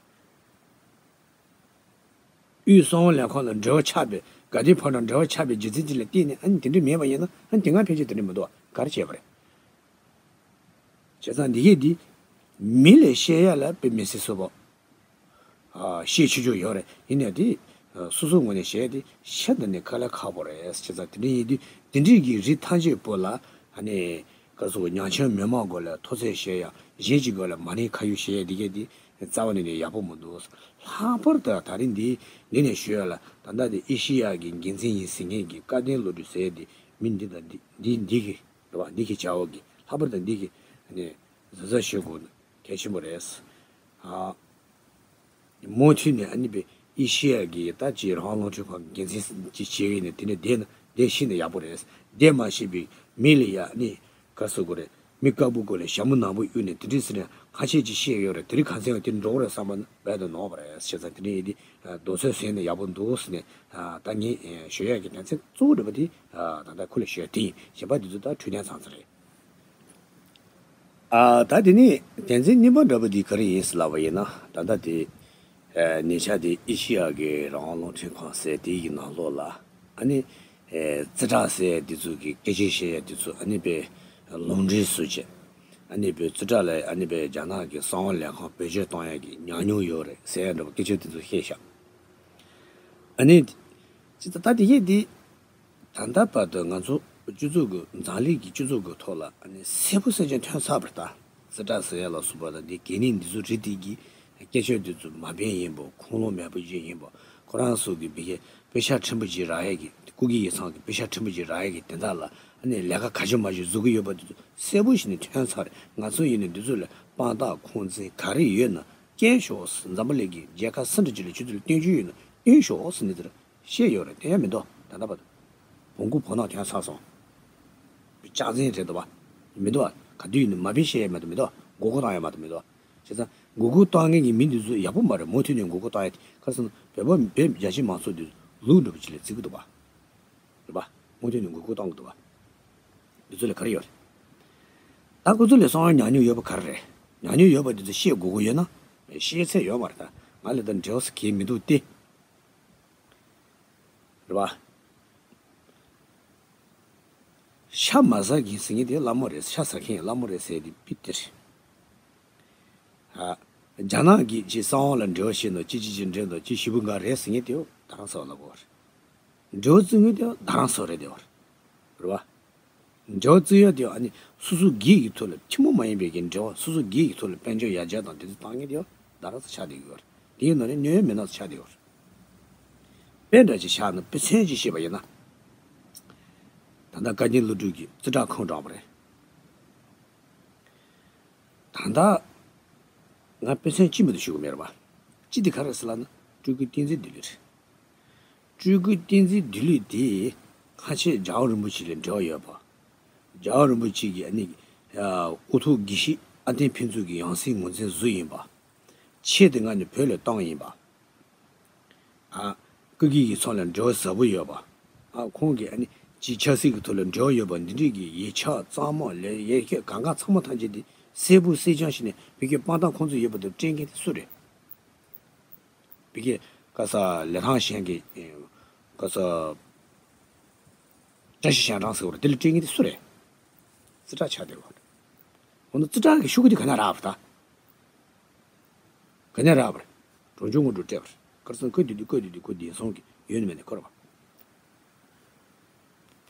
དབུས་གསང་བ་ལས་ཁང་དང་འབྲེལ་བ་ཆགས་པའི་དགའ་ལྡན་ཕོ་བྲང་འབྲེལ་བ་ཆགས་པའི་རྒྱུ་མཚན་དེ་ལ་བརྟེན་ནས་ཨ་ནི་དེ་འདྲ་མེད་པ་ཡིན་ན་ཨ་ནི་དེ་སྔ་ཕན་ཆད་དེ་འདྲ་མི་འདུག་ག་རེ་བྱས་པ་རེད། བྱས་ཙང་འདི་གས་འདི་མི་ལ་བཤད་ཡ་ལ་དཔེ་མི་སྲིད་བསོད་པ། ཨ། ཤེས་ཆོག་ཆོག་ཡོད་རེད། ཡིན་ནའི་དེ་སོ་སོའི་ངོས་ནས་བཤད་དེ་ཤ་འདི་ནི་དཀའ་ལས་ཁག་པོ་རེད། བྱས་ཙང་དེ་འདྲ་ཡིན་དུས་དེ་འདྲའི་གི་རིགས་ཐམས་ཅད་པོ་ལ་ཨ་ནི་ག་ཟེར་ཉམ་ཆུང་མི་མང་སྒོ་ལ་མཐོ་ཚད་བཤད་ཡ། གཞན་གྱི་སྒོ་ལ་མ་ཎི་ཁ་ཡོད་བཤད་ཡ་འདི་གས་འདི་རྩ་བ་ནས་ནས་ཡག་པོ་མི་འདུག། ལྷག་པར་དུ་ད་རིང་འདི་འདི་ནས་ཞུ་ཡ་ལ་ད་ལྟ་དེ་ཨེ་ཤི་ཡ་གི་འགན་འཛིན་ཡིན་ཟེར་མཁན་གྱི་སྐལ་ལྡན་བློ་གྲོས་ཟེར་ཡ་དེ་མི་འདི་དང་འདི་འདི་འདི་གི་རེད་བ། འདི་གི་བྱ་བ་གི་ལྷག་པར་དུ་འདི་གི་ནས་གཟབ་གཟབ་བྱེད་དགོས་གལ་ཆེན་པོ་རེད། ཨ། མུ་མཐུད་ནས་ཨ་ནི་པའི་ཨེ་ཤེ་ཡ་གི་ད་ཅིག་རང་དབང་རླུང་འཕྲིན་ཁང་འགན་འཛིན་ཅིག་བྱེད་ཡོད་ནས་དེ་ནས་བསྡད་ན་བསྡད་ཤེས་ན་ཡག་པོ་རེད། བསྡད་མ་ཤེས་པའི་མི་ལ་ཡ་ཨ་ནི་ག་ཟེར་དགོས་རེད། མི་དཀར་པོ་སྒོ་ལ་ཞྭ་མོ་ནག་པོ་གཡུག་ནས་དེ་འདྲས་ཟེར་ནས་ཁ་ཤས་ཅིག་བཤད་ཡོད་རེད། དེ་རིང་ག་ཚོད་ཡང་དེ་འགྲོ་གི་རེད་བསམ་པ་ན་རྦད་དེ་ནོར་བ་རེད། བྱས་ཙང་དེ་རིང་ཡིན་དེ་རྡོ་སོལ་ཟིན་ནས་ཡག་པོ་འདུག་ཟེར་ནས་ད་ངས་ཞུ་ཡག་གི་དོན་ཚན་གཙོ་བོ་འདྲ་པོ་དེ་ད་ལྟ་ཁུ་ལ་ཞུ་ཡག་དེ་ཡིན། གཞན་པ་དེ་ཚོ་ད་འཕྲོས་དོན་ཚང་ཚང་རེད། ཨ། ད་དེ་ནས་དོན་ཚན་གཉིས་པ་འདྲ་པོ་འདི་ག་རེ་ཡིན་ཟེར་ལབ་པ་ཡིན་ན། ད་ལྟ་དེ་ཨ་ཉེ་ཆར་དེ་ཨེ་ཤེ་ཡ་གི་རང་དབང་རླུང་འཕྲིན་ཁང་ཟེར་དེ་ཡི་ནང་ལོགས་ལ་ཨ་ནི་ཨེ་རྩིས་ཁྲ་ཟེར་དེ་ཚོ་གི་སྐད་ཆ་བཤད་ཡ་དེ་ཚོ་ཨ་ནི་པའི་ལུང་འདྲེན་བཟོ་བྱས། ཨ་ནི་པའི་རྩིས་ཁྲ་ལ་ཨ་ནི་པའི་རྒྱ་ནག་གི་གསང་བ་ལས་ཁང་བེད་སྤྱོད་གཏོང་ཡ་གི་ཉམས་མྱོང་ཡོད་རེད་ཟེར་ཡ་འདྲ་པོ་སྐད་ཆ་དེ་ཚོ་བཤད་ཤག། ཨ་ནི་ཅི་ད་ལྟ་དེ་གས་དེ། ད་ལྟ་བར་དུ་ང་ཚོ་སྤྱི་ཚོགས་ཀྱི་འཛམ་གླིང་གི་སྤྱི་ཚོགས་ཀྱི་ཐོག་ལ་ཨ་ནི་གསལ་པོ་གསལ་རྐྱང་ཐོན་ཚར་བ་རེད་ད། རྩིས་ཁྲ་ཟེར་ཡ་ལ་སོགས་པ་དང་འདི་གལ་གནད་འདི་ཚོ་རིགས་དེ་གི་སྐད་ཆ་འདི་ཚོ་མ་ཕན་ཡིན་པ། ཁུངས་ལུང་མེད་པ་ཅིག་ཡིན་པ། ཁོ་རང་ཚོ་གི་མི་གི་དཔེ་ཆ་ཕྲན་བུ་ཅིག་རག་ཡ་གི། སྐུ་སྒེར་ཡིག་ཚང་གི་དཔེ་ཆ་ཕྲན་བུ་ཅིག་རག་ཡ་གི་དེ་དག་ལ་ཨ་ནི་ལས་ཀ་ག་ཅི་མ་ཅི་བཟོ་གི་ཡོད་པ་འདི་ཚོ་གསལ་པོ་ཞིག་ནས་ཐོན་ཚར་རེད། ང་ཚོ་ཡིན་ནའི་འདི་ཚོ་ལ་དཔང་རྟགས་ཁུངས་བཙན་ག་རེ་ཡོད་ན་སྐྱོན་ཤོག། འཛམ་བུ་གླིང་གི་རྒྱལ་ཁབ་སུ་འདྲ་ཅིག་ལ་ཁྱོད་ཚོ་ལ་སྟོན་རྒྱུ་ཡོད་ན་སྟོན་ཤོག་ཟེར་ནས་དེར། བཤད་ཡོད་རེད། དེ་ཡང་མི་འདུག། ད་ལྟ་བར་དུ་བོང་ཀུ་བོང་ནག་ཐོན་ཚར་སོང་། ལྕགས་འཛིན་རེད་འདུག་བ། མི་འདུག་བ། ག་དུས་ཡིན་ནའི་མ་དཔེ་བཤད་ཡ་མ་གཏོགས་མི་འདུག། མགོ་སྐོར་བཏང་ཡ་མ་གཏོགས་མི་འདུག། བྱས་ཙང་མགོ་སྐོར་བཏང་མཁན་གྱི་མི་འདི་ཚོ་ཡག་པོ་མ་རེད། མུ་མཐུད་ནས་མགོ་སྐོར་བཏང་ཡ་དེ་ག་རེ་ཟེར་ན་བོད་པ་བོད་རྒྱ་ཆེ་མང་ཚོགས་འདི་ལུག་འདྲ་པོ་ཅིག་ལ་བརྩི་གི་འདུག་བ། རེད་པ། མུ་མཐུད་ནས་མགོ་སྐོར་བཏང་གི་འདུག་བ། འདི་ཚོ་ལ་ག་རེ་ཡོད་རེད། ད་ཁོ་ཚོ་ལ་གསང་བའི་ཉམས་མྱོང་ཡོད་པ་ག་རེ་རེད། ཉམས་མྱོང་ཡོད་པ་འདི་ཚོ་བཤད་དགོས་ཀྱི་ཡོད་ན། བཤད་ཚད་ཡོད་མ་རེད་ད། ང་ལ་ད་འབྲེལ་བ་ཟེར་མཁན་མི་འདུག་སྟེ། རེད་པ། ཤ་མ་ཟ་མཁན་ཟེར་མཁན་དེ་ལྷ་མོ་རེད། ཤ་ཟ་མཁན་ལྷ་མོ་རེད་ཟེར་དེ་པི་ཏི་རེད། ཨ། རྒྱ་ནག་གིས་ཅིག་གསང་བ་ལ་འབྲེལ་བ་བྱས་ནོ་ཅི་ཅི་ཅི་འདྲེན་ནོ་ཅི་ཞི་བུ་འགའ་རེད་ཟེར་མཁན་དེ་རྡ་རམ་ས་ལ་གོ་རེད། འབྲེལ་བ་བཙུགས་མཁན་དེ་རྡ་རམ་ས་རེད་དེ་བར། རེད་པ། འབྲེལ་བ་བཙུགས་ཡ་དེ་ཨ་ནི་སོ་སོ་སྒེར་གྱི་ཐོག་ལ་ཐུན་མོང་མ་ཡིན་པའི་གི་འབྲེལ་བ། སོ་སོ་སྒེར་གྱི་ཐོག་ལ་དཔལ་འབྱོར་ཡར་རྒྱས་དང་དེ་ཚོ་བཏང་མཁན་དེ་རྡ་རམ་ས་ཆགས་བསྡད་ཡོད་རེད། དེའི་ནང་ནས་ཉོ་ཡ་མེད་ན་ཆགས་བསྡད་ཡོད་རེད། དཔེ་འདྲ་ཅིག་བཞག་ན། དཔེ་མཚོན་ཅིག་བཤད་པ་ཡིན་ན། ད་ལྟ་བཀའ་བརྒྱུད་བློ་གྲོས་ཀྱིས་རྩིས་ཁྲ་ཁུངས་དྲངས་པ་རེད། ད་ལྟ་ང་དཔེ་མཚོན་གཅིག་མ་གཏོགས་ཞུ་གི་མེད་རེད་པ། གཅིག་དེ་ག་རེ་ཟེར་ལབ་ན་སྤྲུལ་སྐུ་བསྟན་འཛིན་བདུད་ལུས་རེད། སྤྲུལ་སྐུ་བསྟན་འཛིན་བདུད་ལུས་དེ་ཁ་ཆེ་རྒྱལ་བ་རིན་པོ་ཆེ་ལ་འབྲེལ་བ་ཡོད་པ། རྒྱལ་བ་རིན་པོ་ཆེ་གི་ཨ་ནི་དབུ་ཐོག་དགེ་བཤེས་ཨ་བརྟན་ཕུན་ཚོགས་ཀྱི་ཡང་སྲིད་ངོས་འཛིན་བཟོ་ཡིན་པ། ཆེད་དུ་མངགས་ནས་བོད་ལ་བཏང་ཡིན་པ། ཨ། སྐུ་སྒེར་གྱི་ཚོགས་ལ་འབྲེལ་བ་ཟབ་པོ་ཡོད་པ། ཨ། ཁོང་གིས་ཨ་ནི་ཅིག་ཆབ་སྲིད་ཀྱི་ཐོག་ལ་འབྲེལ་བ་ཡོད་པ་འདི་འདྲས་ཀྱི་ཡིག་ཆ་གཙང་མ་ལས་ཡར་རྒྱས་གང་ག་ཚང་མ་ཐམས་ཅད་འདི་གསལ་པོ་གསལ་རྐྱང་ཞིག་ནས་བོད་ཀྱི་དཔང་རྟགས་ཁོང་ཚོ་ཡོད་པ་དང་སྤྲད་མཁན་དེ་སུ་རེད། བོད་ཀྱི་ག་ས་ལི་ཐང་ཞིང་གི་ག་ས་བཀྲ་ཤིས་ཞང་ཀྲང་ཟེར་བ་རེད། དེ་ལ་སྤྲད་མཁན་དེ་སུ་རེད། རྩིས་ཁྲ་ཆགས་བསྡད་པ་རེད། འོ་ན་རྩིས་ཁྲ་གི་ཤོག་གུ་དེ་ག་ནས་རག་པ་རེད་ད། ག་ནས་རག་པ་རེད། གྲོང་ཆོག་སྔོན་འགྲོ་སྤྲད་པ་རེད། ག་རེ་ཟེར་ན་ཁོས་དེ་དུས་ཁོས་དེ་དུས་ཁོ་བདེན་སྲུང་གི་ཡོད་ནི་མེད་ནི་ཁོ་རེད་པ།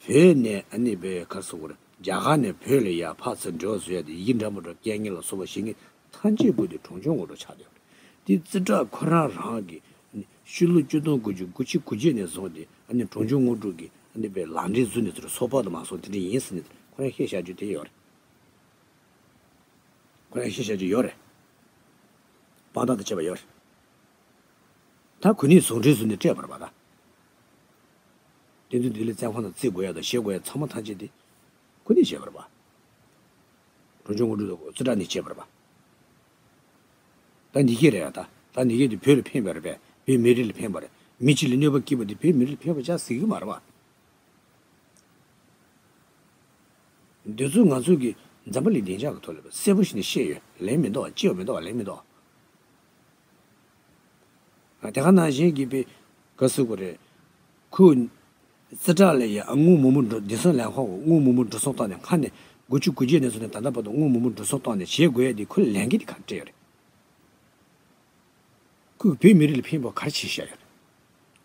བོད་ནས་ཨ་ནི་བོད་ག་རེ་ཟེར་དགོས་རེད། རྒྱ་གར་ནས་བོད་ལ་ཡར་ཕར་ཚུར་འབྲེལ་བ་བཟོ་ཡ་དེ་ཡི་གེ་འདྲ་མི་འདྲ་སྐད་ངན་ལ་སོགས་པ་བཤད་མཁན་ཐམས་ཅད་པོ་དེ་གྲོང་ཆོག་སྔོན་འགྲོ་ཆགས་བསྡད་པ་རེད། དེ་རྩིས་ཁྲ་ཁོ་རང་རང་གི་ཨ་ནི་ཕྱི་ལོ་ཆིག་སྟོང་དགུ་བརྒྱ་དགུ་བཅུ་གོ་གཅིག་ནས་བཟུང་སྟེ་ཨ་ནི་གྲོང་ཆོག་སྔོན་འགྲོ་གི་ཨ་ནི་བོད་ལག་འབྲེལ་བཟོས་ནས་ཚུར་སོ་པ་དང་མ་སོང་དེ་འདྲ་ཡིན་ཟེར་ནས་ཁོ་རང་བཤད་བཞག་རྒྱུ་དེ་ཡོད་རེད། ཁོ་རང་བཤད་བཞག་རྒྱུ་ཡོད་རེད། དཔང་རྟགས་དང་བཅས་པ་ཡོད་རེད། ད་གོ་གནས་ཟུང་འབྲེལ་བཟོས་ནས་སྤྲད་པ་རེད་པ་ད། བསྟན་འཛིན་བདུད་ལུས་བཙོན་ཁང་ནང་བརྩི་དགོས་ཡ་དང་བཞེས་དགོས་ཡ་ཚང་མ་ཐམས་ཅད་དེ་གོ་གནས་བཞེས་པ་རེད་པ། གྲོང་ཆོག་སྔོན་འགྲོ་དང་རྩིས་ཁྲ་ནས་བྱས་པ་རེད་པ། ད་འདི་གས་རེད་ཡ་ད། ད་འདི་གས་དེ་བོད་ལ་ཕན་པ་རེད་པས། བོད་མི་རིགས་ལ་ཕན་པ་རེད། མི་གཅིག་ལ་གནོད་པ་བསྐྱལ་བ་དེ་བོད་མི་རིགས་ལ་ཕན་པ་ཅང་ཟེར་གི་མ་རེད་པ། འདི་ཚོ་ང་ཚོ་གི་འཛམ་བུ་གླིང་བདེ་འཇགས་ཀྱི་ཐོག་ལ་གསལ་པོ་ཞིག་ནས་བཤད་ཡོད། ལན་མི་འདུག་བ། ཅི་ཡང་མི་འདུག་བ། ལན་མི་འདུག་བ། དེ་ག་ནང་བཞིན་གྱི་པའི་ག་ཟེར་དགོས་རེད། ཁོས་རྩིས་ཁྲ་ལ་ཡ་དངུལ་མང་པོ་འགྲོ། བདེ་སྲུང་ལས་ཁུངས་དངུལ་མང་པོ་འགྲོ་སོང་བཏང་ནས་ཁ་ནས་ དགུ་བཅུ་གོ་བརྒྱད་ནས་བཟུང་ནས་ད་ལྟ་བར་དུ་དངུལ་མང་པོ་འགྲོ་སོང་བཏང་ནས་བྱེད་དགོས་ཡ་དེ་ཁོ་ལས་འགན་དེ་ག་རེ་སྤྲད་ཡོད་རེད། ཁོས་བོད་མི་རིགས་ལ་ཕན་པ་ག་རེ་བྱས་བཞག་ཡོད་རེད།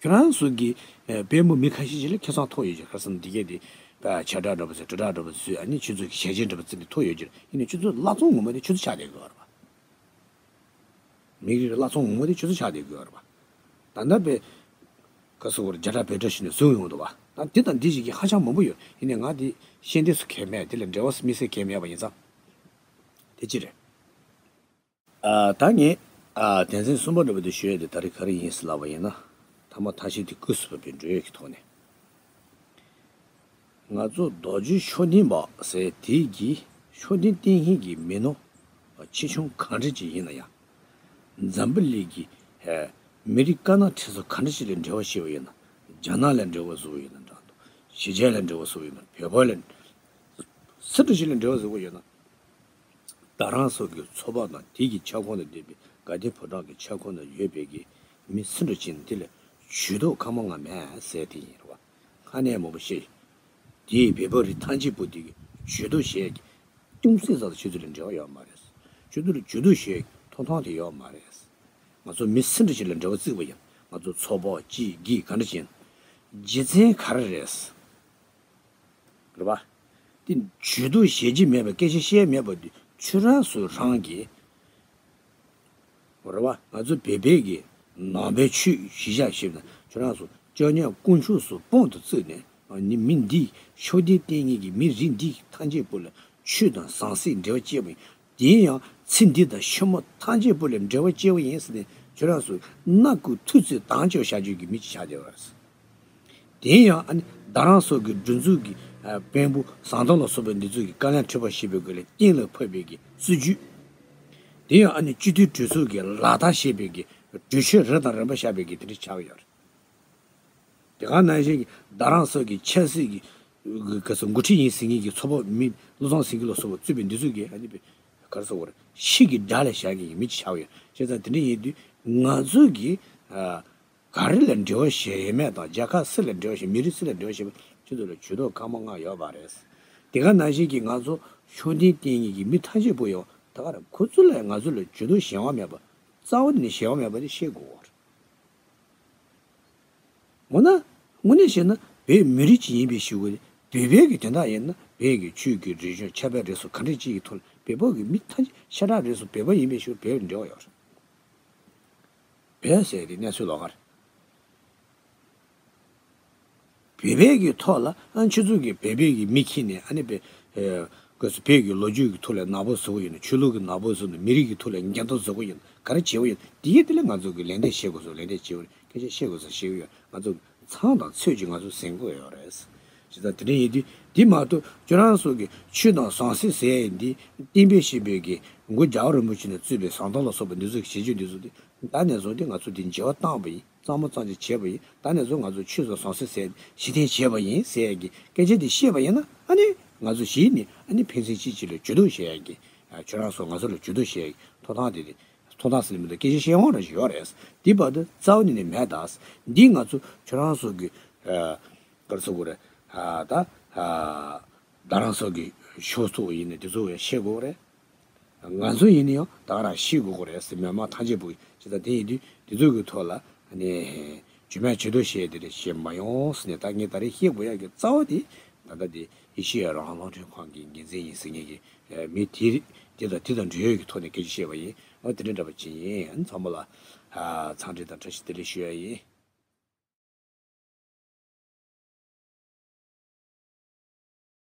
ཁྱོད་རང་ཚོ་གི་ཨ་དཔོན་པོ་མི་ཁ་ཤས་ཤིག་ལ་ཁེ་བཟང་ཐོབ་ཡོད་ཀྱི་རེད། ཁ་སང་འདི་གས་དེ་ཨ་ཆ་འདྲ་འདྲ་པོ་ཟེར་དྲི་བྲ་འདྲ་པོ་བཟོས། ཨ་ནི་ཁྱོད་ཚོ་གི་ཞལ་ཆད་འདྲ་པོ་བརྩི་ནས་ཐོབ་ཡོད་ཀྱི་རེད། ཡིན་ནའི་ཁྱོད་ཚོ་བླ་བཙོང་ངོ་མ་དེ་ཁྱོད་ཚོ་ཆགས་བསྡད་དགོས་རེད་པ། མི་རིགས་བླ་བཙོང་ངོ་མ་དེ་ཁྱོད་ཚོ་ཆགས་བསྡད་དགོས་རེད་པ། ད་ལྟ་བས་ག་སོ་བར་རྒྱ་གྲ་བོད་གྲ་ཞིག་ནས་བཟུང་ཡོང་འདུག་པ། ད་འདི་དང་འདི་ཞིག་གི་ཧ་ཅང་མང་པོ་ཡོད། ཡིན་ནའི་ང་དེ་ཤེས་འདི་སུ་གལ་མེད། དེ་ལ་འབྲེལ་བ་མི་སེ་གལ་མེད་པ་ཡིན་ཙང་། དེ་ཅི་རེད། ཨ་ད་ངས་ཨ་དོན་ཚན་གསུམ་པ་འདྲ་པོ་དེ་ཞུ་ཡ་དེ་ད་རེས་ག་རེ་ཡིན་ཟེར་ལབ་པ་ཡིན་ན། ཐ་མ་ཐ་ཤལ་དེ་སྐུ་གསུམ་པའི་འགྲོ་ཡ་གི་ཐོག་ནས། ང་ཚོ་རྡོ་རྗེ་ཤུགས་ལྡན་པ་ཟེར་དེ་གི་ཤུགས་ལྡན་བསྟེན་མཁན་གྱི་མི་སྣ་ཆེ་ཆུང་གང་འདྲ་ཅིག་ཡིན་ན་ཡང་། འཛམ་བུ་གླིང་གི་ཨ་མི་རིགས་དཀར་ནག་ཁྲི་ཚོ་གང་འདྲ་ཅིག་ལ་འབྲེལ་བ་བྱས་པ་ཡིན་ན། རྒྱ་ནག་ལ་འབྲེལ་བ་བཟོ་བ་ཡིན་ན་འདྲ་འདུག་གཞིས་བྱེས་ལ་འབྲེལ་བ་བཟོ་བ་ཡིན་ན། བོད་པ་ལ་སུ་འདྲ་ཅིག་ལ་འབྲེལ་བ་བཟོ་བ་ཡོད་ན། ད་རང་ཚོ་གི་ཚོགས་པ་དང་དེ་གི་ཁྱབ་ཁོངས་ལ་སྡོད་པའི་དགའ་ལྡན་ཕོ་བྲང་གི་ཁྱབ་ཁོངས་ན་ཡོད་པའི་གི་མི་སུ་འདྲ་ཅིག་ཡིན་ན་དེ་ལ་ཇུས་གཏོགས་ཁ་མ་ང་མེད་ཟེར་དེ་ཡིན་རེད་བ། ཁ་ནས་མང་པོ་བཤད། དེའི་བོད་པ་རིགས་ཐམས་ཅད་པོ་དེ་གི་ཇུས་གཏོགས་བྱེད་ཀྱི་ཅུང་ཟད་ཙམ་ཆུ་ཚོད་ལ་འབྲེལ་བ་ཡོད་མ་རེད། ཆུ་ཚོད་ལ་ཇུས་གཏོགས་བྱེད་ཀྱི་ཐོབ་ཐང་དེ་ཡོད་མ་རེད། ང་ཚོ་མི་སུ་འདྲ་ཞིག་ལ་འབྲེལ་བ་བརྩིགས་པ་ཡིན། ང་ཚོ་ཚོགས་པ་སྤྱི་སྒེར་ག་འདྲ་ཞིག་ཡིན། རྒྱུ་མཚན་ག་རེ་རེད། རེད་པ། དེ་ཇུས་གཏོགས་བྱེད་ཀྱི་མེད་པ། སྐད་ཆ་བཤད་མེད་པ་དེ་ཁྱོད་རང་ཚོ་རང་གི་རེད་པ། ང་ཚོ་བོད་པའི་གི་ནང་པའི་ཆོས་གཞི་བཞག་བྱས་ན་ཁྱོད་རང་ཚོ་སྐྱབས་གནས་དཀོན་མཆོག་སོགས་དཔང་དུ་བཙུགས་ནས། ཨ་ནི་མི་འདི་ཤུགས་ལྡན་བསྟེན་མཁན་གྱི་མི་རིགས་འདི་ཐམས་ཅད་པོ་ལ་ཆོས་དང་ཟང་ཟིང་འབྲེལ་བ་བཅད་པ་ཡིན། དེ་ཡང་ཚེ་འདི་དང་ཕྱི་མ་ཐམས་ཅད་པོ་ལ་འབྲེལ་བ་བཅད་པ་ཡིན་ཟེར་ནས་ཁྱོད་རང་ཚོ་སྣ་ཁུག་ཐུག་ཚོད་དང་ཅོག་བྱ་རྒྱུ་གི་མི་ཅིག་ཆགས་བསྡད་པ་རེད། དེ་ཡང་ཨ་ནི་ད་རང་ཚོ་གི་སྒྲིག་འཛུགས་ཀྱི་ཨ་དཔོན་པོ་ཟམ་གདོང་ལ་སོགས་པའི་འདི་ཚོ་གི་བཀའ་ལན་འཁྲི་བ་ཞེས་པའི་སྒོ་ལས་གཏན་ལ་ཕབ་པའི་གི་སྲིད་ཇུས། དེ་ཡང་ཨ་ནི་སྤྱི་འཐུས་གྲོས་ཚོགས་ཀྱི་ལག་བསྟར་བྱེད་པའི་གི་གྲོས་ཆོད་རེ་དང་རིམ་པ་བཞག་པའི་གི་དེ་འདྲ་ཆགས་ཀྱི་ཡོད་རེད། དེ་ག་ནང་བཞིན་གྱི་ད་རང་ཚོ་གི་ཆབ་སྲིད་ཀྱི་ག་ཚོད་འགོ་ཁྲིད་ཡིན་ཟེར་མཁན་གྱི་ཚོགས་པ་མི་བློ་བཟང་སེང་གེ་ལ་སོགས་པ་གཙོས་པའི་འདི་ཚོ་གི་ཨ་ནི་པའི་ག་རེ་ཟེར་དགོས་རེད། ཤི་གི་དགྲ་ལ་བཞག་མཁན་གྱི་མི་ཅིག་ཆགས་ཡོད། བྱས་ཙང་དེ་འདྲ་ཡིན་དུས་ང་ཚོ་གི་ཨ། ག་རེ་ལ་འབྲེལ་བ་བྱས་ཡོད་མེད་དང་། རྒྱལ་ཁབ་སུ་ལ་འབྲེལ་བ་བྱས། མི་རིགས་སུ་ལ་འབྲེལ་བ་བྱས་པ་ཁྱེད་ཚོ་ལ་ཇུས་གཏོགས་ཁ་མ་ང་ཡོད་པ་རེད། དེ་ག་ནང་བཞིན་གྱི་ང་ཚོ་ཤུགས་ལྡན་བསྟེན་མཁན་གྱི་མི་ཐམས་ཅད་པོ་ཡང་ད་ག་རང་ཁོ་ཚོ་ལ་ང་ཚོ་ལ་ཇུས་གཏོགས་གཞན་པ་མེད་པ། རྩ་བ་ནས་གཞན་པ་མེད་པ་དེ་ཤེས་དགོས་པ་རེད། འོ་ན་དངོས་གནས་བཤད་ན་བོད་མི་རིགས་ཅིག་ཡིན་པའི་གཞུག་གུ་བོད་པའི་གི་དོན་དག་ཡིན་ན། བོད་ཀྱི་ཆོས་ཀྱི་རིག་གཞུང་ཁྱད་པར་རེ་སོགས་ག་འདྲ་ཅིག་གི་ཐོག་ལ་བོད་པ་གི་མི་ཐམས་ཅད་ཤ་ཁྲག་རེ་སོགས་བོད་པ་ཡིན་པའི་གཞུག་བོད་འབྲེལ་བ་ཡོད་རེད། བོད་ཟེར་དེ་གནས་ཚུལ་ལོགས་ཀ་རེད། བོད་པའི་གི་ཐོག་ལ་ཨ་ཁྱོད་ཚོ་གི་བོད་པའི་གི་མི་ཁྱེར་ནས་ཨ་ནི་བོད་ཨེ་ག་ཚོད་བོད་ཀྱི་ལོ་རྒྱུས་ཀྱི་ཐོག་ལ་ནག་པོ་བཟོ་གི་ཡོད་ན། ཆོས་ལུགས་ཀྱི་ནག་པོ་བཟོ་ན། མི་རིགས་ཀྱི་ཐོག་ལ་འགལ་ཟླ་བཟོ་གི་ཡོད་ན། ག་རེ་བྱེད་གི་ཡོད་ན། དེ་གི་དེ་ལ་ང་ཚོ་གི་ལན་འདེབས་བྱེད་དགོས་སོ། ལན་འདེབས་བྱེད་དགོས་རེད། སྐད་ཆ་བཤད་དགོས་སོ། བཤད་གི་ཡོད། ང་ཚོ་ཚང་དང་ཚོད་ཀྱིས་ང་ཚོ་ཟིན་དགོས་ཡོད་རེད། བྱས་ཙང་དེ་འདྲ་ཡིན་དུས་དེ་མ་གཏོགས་ཁྱོད་རང་ཚོ་གི་ཆོས་དང་ཟང་ཟིང་ཟེར་ཡ་འདི་གཏན་འབེབས་བྱས་པའི་གི་མགོ་རྒྱལ་བ་རིན་པོ་ཆེ་ནས་གཙོས་པའི་ཟམ་གདོང་ལ་སོགས་པ་འདི་ཚོ་གི་བྱེད་སྤྱོད་འདི་ཚོ་དེ་ད་ནས་བཟུང་སྟེ་ང་ཚོ་འདི་འགྱུར་བ་བཏང་བ་ཡིན། གཙང་མ་གཙང་རྐྱང་བྱས་པ་ཡིན། ད་ནས་བཟུང་ང་ཚོ་ཆོས་དང་ཟང་ཟིང་ཟེར་ཡ་འདི་ཕྱིར་འཐེན་བྱས་པ་ཡིན་ཟེར་ཡ་གི་སྐད་ཆ་འདི་བཤད་པ་ཡིན་ན། ཨ་ནི་ང་ཚོ་གཞི་ནས་ཨ་ནི་ཕན་ཚུན་གཅིག་གཅིག་ལ་ཇུས་གཏོགས་བྱེད་ཡ་གི་ཨ་ཁྱོད་རང་ཚོ་ང་ཚོ་ལ་ཇུས་གཏོགས་བྱེད་ཡ་གི་ཐོབ་ཐང་དེ་རེད། ཐོབ་ཐང་ཟེར་ནས་མི་འདུག་སྐད་ཆ་བཤད་དབང་རང་ཞིག་ཡོད་རེད། འདི་བར་དུ་རྩ་བ་ནས་ནས་མེད་ད། འདི་ང་ཚོ་ཁྱོད་རང་ཚོ་གི་ཨ་ག་རེ་ཟེར་དགོས་རེད། ཨ་ད་ཨ་ད་རང་ཚོ་གི་ཕྱོགས་གཙོ་བོ་ཡིན་ནས་འདི་ཚོ་ཡང་ཤེས་དགོས་རེད། ང་ཚོ་ཡིན་ན་ཡང་ད་ག་རང་ཤེས་དགོས་རེད་ཟེར། མི་མང་ཐམས་ཅད་པོ་གི་བྱས་ཙང་དེ་ཡིན་དུས་འདི་ཚོ་གི་ཐོག་ལ་ནས་ཇུས་མེད་ཇུས་གཏོགས་བྱས་དེ་རེད་བྱས་མ་ཡོང་ཟེར་ནས། ད་ངས་ད་རེས་བཤད་དགོས་ཡ་གི་རྩ་བ་དེ་ད་ལྟ་དེ་ཨེ་ཤེ་ཡ་རང་དབང་རླུང་འཕྲིན་ཁང་གི་འགན་འཛིན་ཡིན་ཟེར་མཁན་གྱི་མི་དེ་དེ་དང་དེ་དང་འབྲེལ་ཡོད་ཀྱི་ཐོག་ནས་སྐད་ཆ་བཤད་པ་ཡིན། འོ་དེ་འདྲ་འདྲ་པོ་ཅིག་ཡིན། ཚང་མ་ལ་ཨ་འཚམས་འདྲི་དང་བཀྲ་ཤིས་བདེ་ལེགས་ཞུ་ཡ་ཡིན།